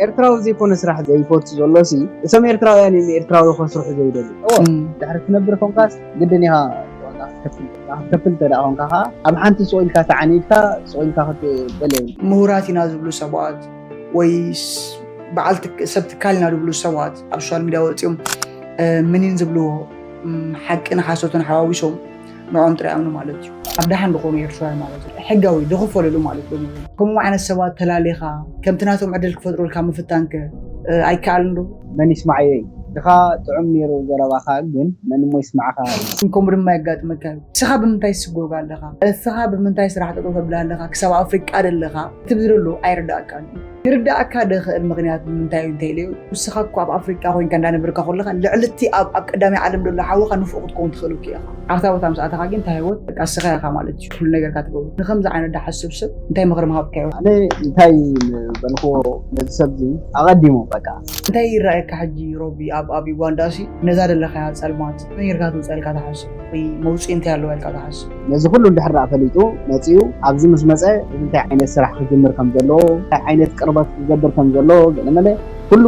ኤርትራዊ ዘይኮነ ስራሕ ዘይፈቱ ዘሎ ሲ እቶም ኤርትራውያን እዮም ኤርትራዊ ከስርሑ ዘይደልዩ። እዎ፣ ድሕሪ ትነብር ኮንካስ ግድን ኢኻ ዋጋ ክትከፍል። ክትከፍል እንተ ደኣ ኮንካ ኸዓ ኣብ ሓንቲ ስቕ ኢልካ ተዓኒድካ ስቕ ኢልካ ክትበለ። ምሁራት ኢና ዝብሉ ሰባት ወይ ስ- በዓል ትክ- ሰብ ትካል ኢና ዝብሉ ሰባት ኣብ ሶሻል ሚድያ ወፂኦም እ፣ ምኒን ዝብልዎ ም፣ ሓቅን ሓሶትን ሓዋዊሶም ንዖም ጥራይ ኣምኑ ማለት እዩ። ኣብ ደሓን ዝኾኑ ኤርትራውያን ማለት እዩ። ሕጋዊ ዝኽፈለሉ ማለት እዩ። ከምኡ ዓይነት ሰባት ተላሊኻ ከምቲ ናቶም ዕድል ክፈጥሩልካ ምፍታንከ እ፣ ኣይከኣልን ዶ? መን ይስማዓዮ እዩ? ድኻ ጥዑም ነይሩ ዘረባኻ፣ ግን መን እሞ ይስማዓኻ? ከምኡ ድማ የጋጥመካ እዩ። እስኻ ብምንታይ ትስጎግ ኣለኻ? እስኻ ብምንታይ ስራሕ ጠጠው ተብላ ኣለኻ? ክሳብ ኣፍሪቃ ደለኻ ትብል ዘሎ ኣይርዳእካን እዩ። ክርዳእካ ደኽእል ምኽንያት ብምንታይ እዩ እንተኢለዮ፣ ንስኻ እኮ ኣብ ኣፍሪቃ ኮይንካ እንዳነበርካ ከለኻ ልዕሊ እቲ ኣብ ኣብ ቀዳማይ ዓለም ዘሎ ሓውኻ ንፉቕ ክትከውን ትኽእል እኮ ኢኻ። ኣብታ ቦታ ምስ ኣተኻ ግን እታ ህይወት በቃ እስኻ ኢኻ ማለት እዩ ኩሉ ነገርካ ትገብሮ። ንኸምዚ ዓይነት ድሓስብ ሰብ እንታይ ምኽሪ ምሃብካዮ? ኣነ እንታይ በልክዎ ነዚ ሰብዚ ኣቐዲሙ በቃ እንታይ ይረኣየካ ሕጂ ሮቢ ኣብ ኣብ ዩጋንዳ ሲ ነዛ ዘለኻያ ጸልማት መይርካ ትውጸልካ ትሓስብ ወይ መውፅኢ እንታይ ኣለዋ ኢልካ ትሓስብ? ነዚ ኩሉ እንድሕር ደኣ ፈሊጡ መፂኡ ኣብዚ ምስ መፀ እንታይ ዓይነት ስራሕ ክጅምር ከም ዘለዎ እንታይ ዓይነት ቅርበት ክገብር ከም ዘለዎ ገለመለ ኩሉ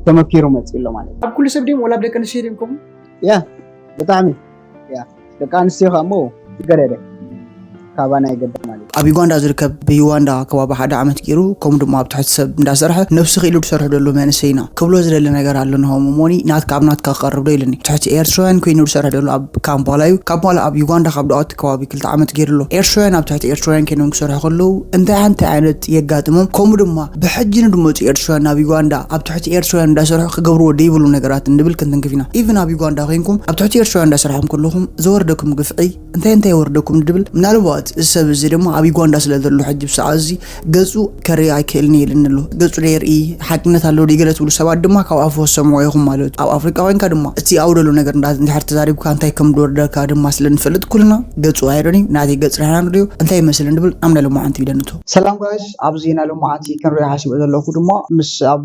ተመኪሩ መፂኡ ኣሎ ማለት እዩ። ኣብ ኩሉ ሰብ ድም ወላ ኣብ ደቂ ኣንስትዮ ድም ከምኡ ያ ብጣዕሚ ያ ደቂ ኣንስትዮ ከዓ እሞ ይገደደ ካባና ይገደ ማለት እዩ። ኣብ ዩጋንዳ ዝርከብ ብዩዋንዳ ከባቢ ሓደ ዓመት ገይሩ ከምኡ ድማ ኣብ ትሕቲ ሰብ እንዳሰርሐ ነብሱ ክኢሉ ዝሰርሕ ዘሎ መንእሰይ ኢና ክብሎ ዝደሊ ነገር ኣሎ ንሆም ሞኒ ናትካ ኣብ ናትካ ክቐርብ ዶ ኢልኒ ትሕቲ ኤርትራውያን ኮይኑ ዝሰርሕ ዘሎ ኣብ ካምፓላ እዩ ካምፓላ ኣብ ዩጋንዳ ካብ ደኣት ከባቢ ክልተ ዓመት ገይሩ ኣሎ ኤርትራውያን ኣብ ትሕቲ ኤርትራውያን ኮይኖም ክሰርሑ ከለዉ እንታይ ሓንቲ ዓይነት የጋጥሞም ከምኡ ድማ ብሕጂ ንድመፁ ኤርትራውያን ናብ ዩጋንዳ ኣብ ትሕቲ ኤርትራውያን እንዳሰርሑ ክገብርዎ ደይብሉ ነገራት እንድብል ክንትንክፍ ኢና ኢቭን ኣብ ዩጋንዳ ኮይንኩም ኣብ ትሕቲ ኤርትራውያን እንዳሰርሕኩም ከለኹም ዘወርደኩም ግፍዒ እንታይ እንታይ የወርደኩም ድብል ምናልባት እዚ ሰብ እዚ ድማ ኣብ ዩጋንዳ ስለ ዘሎ ሕጂ ብሰዓት እዚ ገፁ ከርኢ ኣይክእልን ኢልኒ ኣሎ ገፁ ደይርኢ ሓቅነት ኣለዎ ደይገለ ትብሉ ሰባት ድማ ካብ ኣፉ ሰምዖ ኢኹም ማለት ኣብ ኣፍሪቃ ኮይንካ ድማ እቲ ኣብኡ ዘሎ ነገር እንድሕር ተዛሪብካ እንታይ ከም ዝወርደካ ድማ ስለ ንፈልጥ ኩልና ገፁ ኣይረን እዩ ናተይ ገፅ ርሕና ንሪኦ እንታይ ይመስል ንብል ኣብ ናይ ሎማዓንቲ ቪድዮ ንቶ ሰላም ጋይስ ኣብዚ ናይ ሎማዓንቲ ክንሪኦ ሓሲበ ዘለኹ ድማ ምስ ኣብ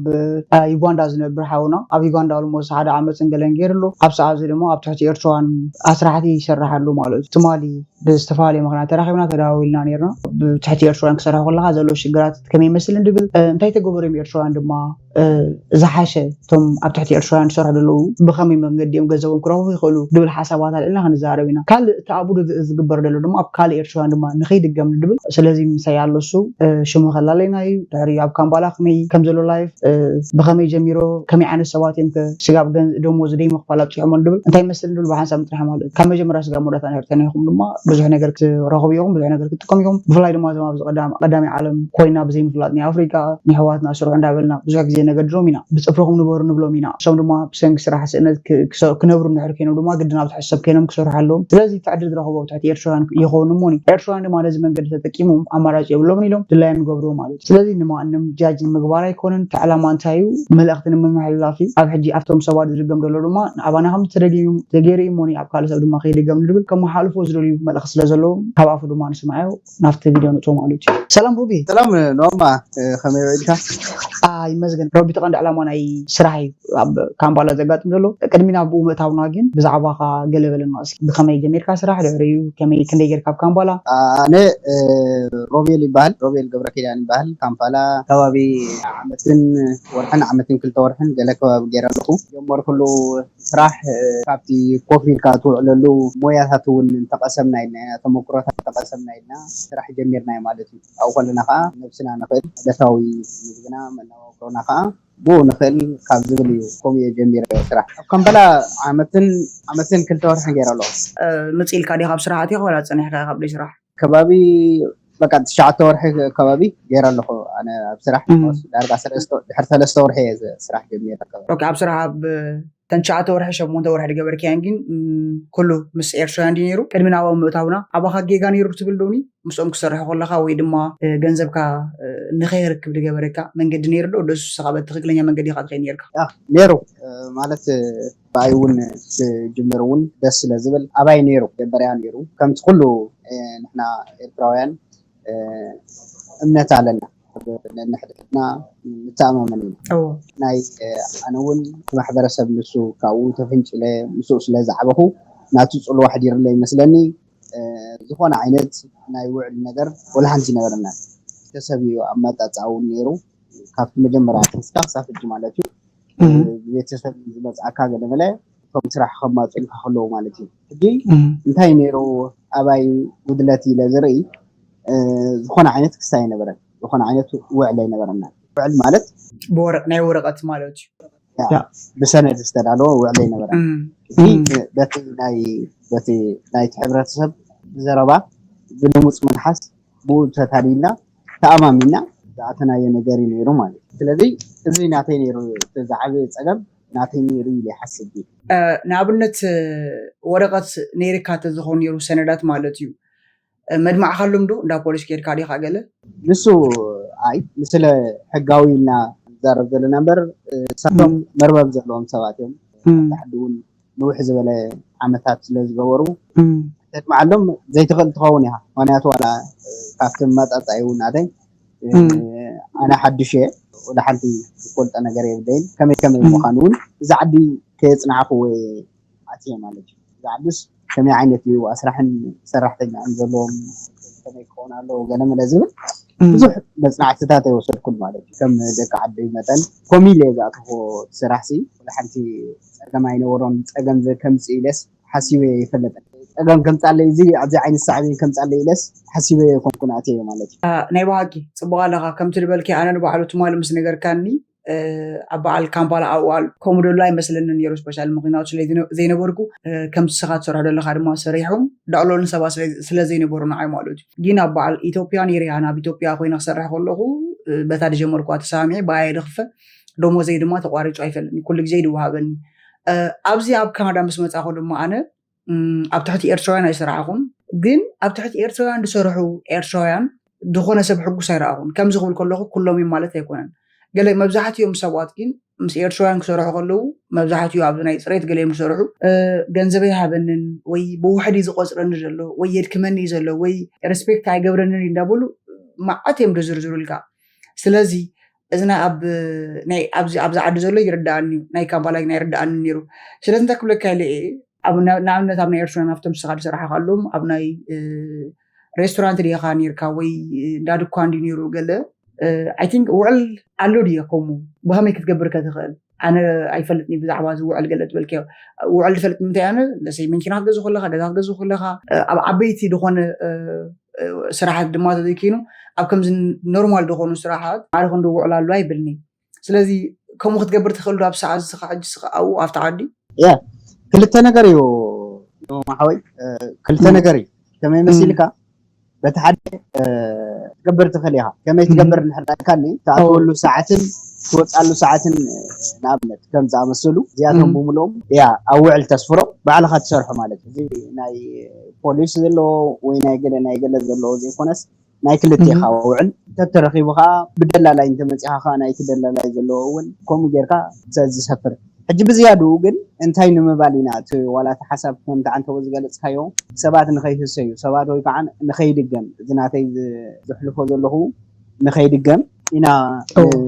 ዩጋንዳ ዝነብር ሓውና ኣብ ዩጋንዳ ልሞስ ሓደ ዓመትን ገለን ገይሩ ኣሎ ኣብ ሰዓት እዚ ድማ ኣብ ትሕቲ ኤርትራውያን ኣስራሕቲ ይሰርሕ ኣሎ ማለት እዩ ትማሊ ብዝተፈላለየ ምክንያት ተራኺብና ተደዋዊልና ነርና ብትሕቲ ኤርትራውያን ክሰርሑ ከለካ ዘለዎ ሽግራት ከመይ ይመስል እንድብል እንታይ ተገበሩ እዮም ኤርትራውያን ድማ ዝሓሸ እቶም ኣብ ትሕቲ ኤርትራውያን ዝሰርሑ ዘለዉ ብከመይ መንገዲ እዮም ገንዘቦም ክረኽቡ ይኽእሉ ድብል ሓሳባት ኣልዕልና ክንዛረብ ኢና ካልእ እቲ ኣብ ውድድር ዝግበር ዘሎ ድማ ኣብ ካልእ ኤርትራውያን ድማ ንኸይድገም ድብል ስለዚ ምሳይ ኣሎ እሱ ሽሙ ከላለይና እዩ ድሕሪ ኣብ ካምባላ ከመይ ከም ዘሎ ላይፍ ብኸመይ ጀሚሮ ከመይ ዓይነት ሰባት እዮም ስጋብ ደሞዝ ደይ ምኽፋል ኣብፅሖሞ ድብል እንታይ ይመስል ድብል ብሓንሳብ ምጥራሕ ማለት ካብ መጀመርያ ስጋብ መወዳእታ ንሕርተና ኢኹም ድማ ብዙሕ ነገር ክትረኽቡ ኢኹም ብዙሕ ነገር ክትጥቀሙ ኢኹም ብፍላይ ድማ እዞም ኣብዚ ቀዳማይ ዓለም ኮይና ብዘይምፍላጥ ናይ ኣፍሪካ ናይ ኣሕዋትና ስርሑ እንዳበልና ብዙሕ ግዜ ነገድሮም ኢና ብፅፍርኹም ንበሩ ንብሎም ኢና እሶም ድማ ብሰንኪ ስራሕ ስእነት ክነብሩ እንድሕር ኮይኖም ድማ ግድን ኣብ ትሕቲ ሰብ ኮይኖም ክሰርሑ ኣለዎም ስለዚ እቲ ዕድል ዝረኽቦ ኣብ ትሕቲ ኤርትራውያን ይኸውን እሞ ኤርትራውያን ድማ ነዚ መንገዲ ተጠቂሞም ኣማራፂ የብሎምን ኢሎም ድላዮም ይገብርዎ ማለት እዩ ስለዚ ንማንም ጃጅ ንምግባር ኣይኮነን እቲ ዕላማ እንታይ እዩ መልእኽቲ ንምምሕልላፍ እዩ ኣብ ሕጂ ኣብቶም ሰባት ዝድገም ዘሎ ድማ ንኣባና ከም ተደጊሙ ተገይሩ እዩ እሞ ኣብ ካልእ ሰብ ድማ ከይድገም ንድብል ከመሓልፎ ዝደልዩ መልእኽቲ ስለ ዘለዎም ካብ ኣፉ ድማ ንስምዓዮ ናብቲ ቪድዮ ንእቶ ማለት እዩ ሰላም ሩቢ ሰላም ኖማ ከመይ ውዒልካ ይመስገን ረቢ ተቐንዲ ዕላማ ናይ ስራሕ እዩ ኣብ ካምባላ ዘጋጥም ዘሎ ቅድሚ ናብ ብኡ ምእታውና ግን ብዛዕባኻ ገለ በለና እስኪ ብኸመይ ጀሚርካ ስራሕ ድሕሪኡ ከመይ ክንደይ ጌርካ ኣብ ካምባላ ኣነ ሮቤል ይበሃል ሮቤል ገብረ ኪዳን ይበሃል ካምፓላ ከባቢ ዓመትን ወርሕን ዓመትን ክልተ ወርሕን ገለ ከባቢ ገይረ ኣለኹ ጀመርኩሉ ስራሕ ካብቲ ኮፍ ኢልካ ትውዕለሉ ሞያታት እውን እንተቐሰምና ኢልና ኢና ተመክሮታት እንተቐሰምና ኢልና ስራሕ ጀሚርና ማለት እዩ ኣብኡ ከለና ከዓ ነብስና ንኽእል ዕለታዊ ምግብና መነባብሮና ከዓ ብኡ ንኽእል ካብ ዝብል እዩ ከምኡ እየ ጀሚረ ስራሕ ኣብ ካምበላ ዓመትን ዓመትን ክልተ ወርሕን ገይረ ኣለኹ መፂልካ ዲ ካብ ስራሕ ኣትኻ ወላ ፀኒሕካ ካብ ደይ ስራሕ ከባቢ በቃ ትሽዓተ ወርሒ ከባቢ ገይረ ኣለኹ ኣነ ኣብ ስራሕ ዳርጋ ድሕሪ ሰለስተ ወርሒ እየ ስራሕ ጀሚረ ከባቢ ኣብ ስራሕ ኣብ ተን ትሽዓተ ወርሒ ሸሞንተ ወርሒ ድገበርክያን ግን ኩሉ ምስ ኤርትራውያን ድዩ ነይሩ ቅድሚ ናባው ምእታውና ኣባኻ ጌጋ ነይሩ ትብል ዶኒ ምስኦም ክሰርሕ ከለኻ ወይ ድማ ገንዘብካ ንኸይርክብ ዝገበረካ መንገዲ ነይሩ ዶ ደሱ ሰኻ በቲ ትክክለኛ መንገዲ ኢኻ ትኸይድ ነይርካ ነይሩ ማለት ብኣይ እውን ክጅምር እውን ደስ ስለ ዝብል ኣባይ ነይሩ ጀበርያ ነይሩ ከምቲ ኩሉ ንሕና ኤርትራውያን እምነት ኣለና ነንሕድሕድና ንተኣማመን ኢና ናይ ኣነ እውን ማሕበረሰብ ንሱ ካብኡ ተፍንጭለ ምስኡ ስለ ዝዓበኹ ናቱ ፅልዋ ሕዲርለ ይመስለኒ ዝኾነ ዓይነት ናይ ውዕል ነገር ወላ ሓንቲ ይነበረና ቤተሰብ እዩ ኣመጣፅኣ እውን ነይሩ ካብቲ መጀመርያ ኣትሒዝካ ክሳብ ሕጂ ማለት እዩ። ቤተሰብ ዝመፅኣካ ገለመለ እቶም ስራሕ ከማፅኡልካ ከለዉ ማለት እዩ። ሕጂ እንታይ ነይሩ፣ ኣባይ ጉድለት ኢለ ዝርኢ ዝኾነ ዓይነት ክስታይ ኣይነበረን። ዝኾነ ዓይነት ውዕል ኣይነበረና። ውዕል ማለት ብወረቅ ናይ ወረቀት ማለት እዩ። ብሰነድ ዝተዳለወ ውዕል ኣይነበረን። በቲ ናይቲ ሕብረተሰብ ዘረባ ብልሙፅ መልሓስ ብኡ ተታሊልና ተኣማሚና ዝኣተናዮ ነገር እዩ ነይሩ ማለት እዩ። ስለዚ እዚ ናተይ ነይሩ፣ ዝዓበየ ፀገም ናተይ ነይሩ ኢለ ይሓስብ። ንኣብነት ወረቀት ነይርካ ተዝኸውን ነይሩ ሰነዳት ማለት እዩ፣ መድማዕካሎም ዶ እንዳ ፖሊስ ከይድካ ዲኻ ገለ? ንሱ ኣይ ምስለ ሕጋዊ ኢልና ንዛረብ ዘለና እምበር፣ እሳቶም መርበብ ዘለዎም ሰባት እዮም። ታሕዲ እውን ንውሕ ዝበለ ዓመታት ስለ ዝገበሩ ተድማዓሎም ዘይትኽእል ትኸውን ኢኻ። ምክንያቱ ዋላ ካብቲ መጣጣይ እውን ኣተይ ኣነ ሓዱሽ እየ፣ ወደ ሓንቲ ዝፈልጦ ነገር የብለይን። ከመይ ከመይ ምዃኑ እውን እዚ ዓዲ ከየፅናዕኹ ኣትየ ማለት እዩ። እዚ ዓዲስ ከመይ ዓይነት እዩ፣ ኣስራሕን ሰራሕተኛን ዘለዎም ከመይ ክኸውን ኣለዎ ገለ መለ ዝብል ብዙሕ መፅናዕትታት ኣይወሰድኩን ማለት እዩ። ከም ደቂ ዓዲ መጠን ኮሚል እየ ዝኣተኹ ስራሕ ሲ ወደ ሓንቲ ፀገም ኣይነበሮን። ፀገም ከምፅእ ኢለስ ሓሲበ ይፈለጠ ፀገም ከምፃለይ እዚ ኣብዚ ዓይነት ሳዕቤን ከምፃለይ ኢለስ ሓሲበ የኮንኩን ኣትየ ማለት እዩ። ናይ ብሓቂ ፅቡቅ ኣለካ። ከምቲ ዝበልኪ ኣነ ንባዕሉ ትማሊ ምስ ነገርካኒ ኣብ በዓል ካምፓላ ኣብዋል ከምኡ ደሎ ኣይመስለኒ ነይሩ። ስፔሻል ምክንያቱ ስለ ዘይነበርኩ ከምቲ ስኻ ትሰርሖ ዘለካ ድማ ሰሪሖም ዳዕሎን ሰባት ስለ ዘይነበሩ ንዓይ ማለት እዩ። ግን ኣብ በዓል ኢትዮጵያ ነይረ ናብ ኢትዮጵያ ኮይነ ክሰርሕ ከለኹ በታ ዝጀመርኩ ተሰማሚዐ ብኣየ ድኽፈ ደሞዘይ ድማ ተቋሪፁ ኣይፈልጥኒ። ኩሉ ግዜ ይድወሃበኒ። ኣብዚ ኣብ ካናዳ ምስ መፃኹ ድማ ኣነ ኣብ ትሕቲ ኤርትራውያን ኣይሰራሕኹን። ግን ኣብ ትሕቲ ኤርትራውያን ዝሰርሑ ኤርትራውያን ዝኾነ ሰብ ሕጉስ ኣይረኣኹን። ከምዚ ክብል ከለኹ ኩሎም እዮም ማለት ኣይኮነን። ገለ መብዛሕትኦም ሰባት ግን ምስ ኤርትራውያን ክሰርሑ ከለዉ መብዛሕትኡ ኣብዚ ናይ ፅሬት ገለ እዮም ዝሰርሑ። ገንዘበይ ሃበንን ወይ ብውሕዲ ዝቆፅረኒ ዘሎ ወይ የድክመኒ ዘሎ ወይ ሬስፔክት ኣይገብረንን እንዳበሉ መዓት እዮም ዝዝርዝሩልካ። ስለዚ እዚ ናይ ኣብ ናይ ኣብዚ ኣብዚ ዓዲ ዘሎ ይርዳኣኒ እዩ፣ ናይ ካምፓላ ግን ኣይርዳኣኒ ነይሩ። ስለዚ እንታይ ክብለካ ኢለ እየ፣ ንኣብነት ኣብ ናይ ኤርትራን ኣብቶም ስኻ ዝሰራሕካሎም ኣብ ናይ ሬስቶራንት ዲኻ ነርካ ወይ እንዳ ድኳን ድዩ ነይሩ ገለ? ኣይ ቲንክ ውዕል ኣሎ ድየ? ከምኡ ብኸመይ ክትገብር ከትኽእል? ኣነ ኣይፈልጥኒ ብዛዕባ እዚ ውዕል ገለ ትበልከዮ። ውዕል ዝፈልጥ ንምንታይ ኣነ ለሰይ መኪና ክትገዝ ከለካ ገዛ ክትገዝ ከለካ ኣብ ዓበይቲ ዝኾነ ስራሓት ድማ ተዘይኪኑ ኣብ ከምዚ ኖርማል ዝኾኑ ስራሓት ማዕረ ክንዲ ውዕል ኣሎ ኣይብልኒ። ስለዚ ከምኡ ክትገብር ትኽእል ዶ ኣብ ሰዓት እዚ ካብ ሕጂ ስኻ ኣብኡ ኣብቲ ዓዲ? ያ ክልተ ነገር እዩ ማሓወይ፣ ክልተ ነገር እዩ። ከመይ መሲልካ በቲ ሓደ ትገብር ትኽእል ኢኻ። ከመይ ትገብር እንድሕር ዳልካኒ ትኣትወሉ ሰዓትን ትወፃሉ ሰዓትን ንኣብነት ከም ዝኣመሰሉ እዚኣቶም ብምልኦም ያ ኣብ ውዕል ተስፍሮም ባዕልኻ ትሰርሖ ማለት እዩ። እዚ ናይ ፖሊስ ዘለዎ ወይ ናይ ገለ ናይ ገለ ዘለዎ ዘይኮነስ ናይ ክልቴኻ ውዕል እንተተረኺቡ ከዓ ብደላላይ እንተመፂኻ ከዓ ናይቲ ደላላይ ዘለዎ እውን ከምኡ ጌርካ ዝሰፍር። ሕጂ ብዝያድኡ ግን እንታይ ንምባል ኢና እቲ ዋላ እቲ ሓሳብ ከምቲ ዓንተቦ ዝገለፅካዮ ሰባት ንኸይህሰዩ ሰባት ወይ ከዓ ንኸይድገም እዚ ናተይ ዘሕልፎ ዘለኹ ንኸይድገም ኢና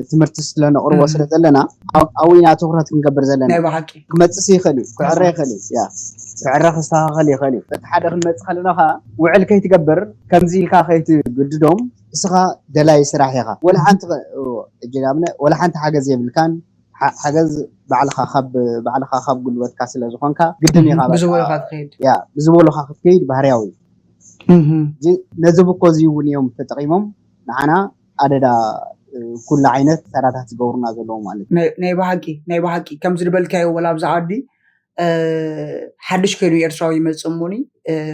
ትምህርቲ ስለነቕርቦ ስለ ዘለና ኣብኡ ኢና ትኩረት ክንገብር ዘለና። ናይ ብሓቂ ክመፅእ ይኽእል እዩ፣ ክዕረ ይኽእል እዩ፣ ያ ክዕረ ክስተኻኸል ይኽእል እዩ። በቲ ሓደ ክንመፅእ ከለና ከዓ ውዕል ከይትገብር ከምዚ ኢልካ ከይትግድዶም እስኻ ደላይ ስራሕ ኢኻ። ወላ ሓንቲ ወላ ሓንቲ ሓገዝ የብልካን። ሓገዝ ባዕልኻ ካብ ባዕልኻ ካብ ጉልበትካ ስለ ዝኾንካ ግድን ኢኻ ብዝበሉካ ትኸይድ። ያ ብዝበሉካ ክትከይድ ባህርያዊ እዩ። ነዚ ብኮ እዚ እውን እዮም ተጠቂሞም ንዓና ኣደዳ ኩሉ ዓይነት ተራታት ዝገብሩና ዘለዉ ማለት እዩ። ናይ ብሓቂ ናይ ብሓቂ ከምዚ ዝበልካዮ ወላ ኣብዚ ዓዲ ሓድሽ ኮይኑ ኤርትራዊ ይመፅእ እሞኒ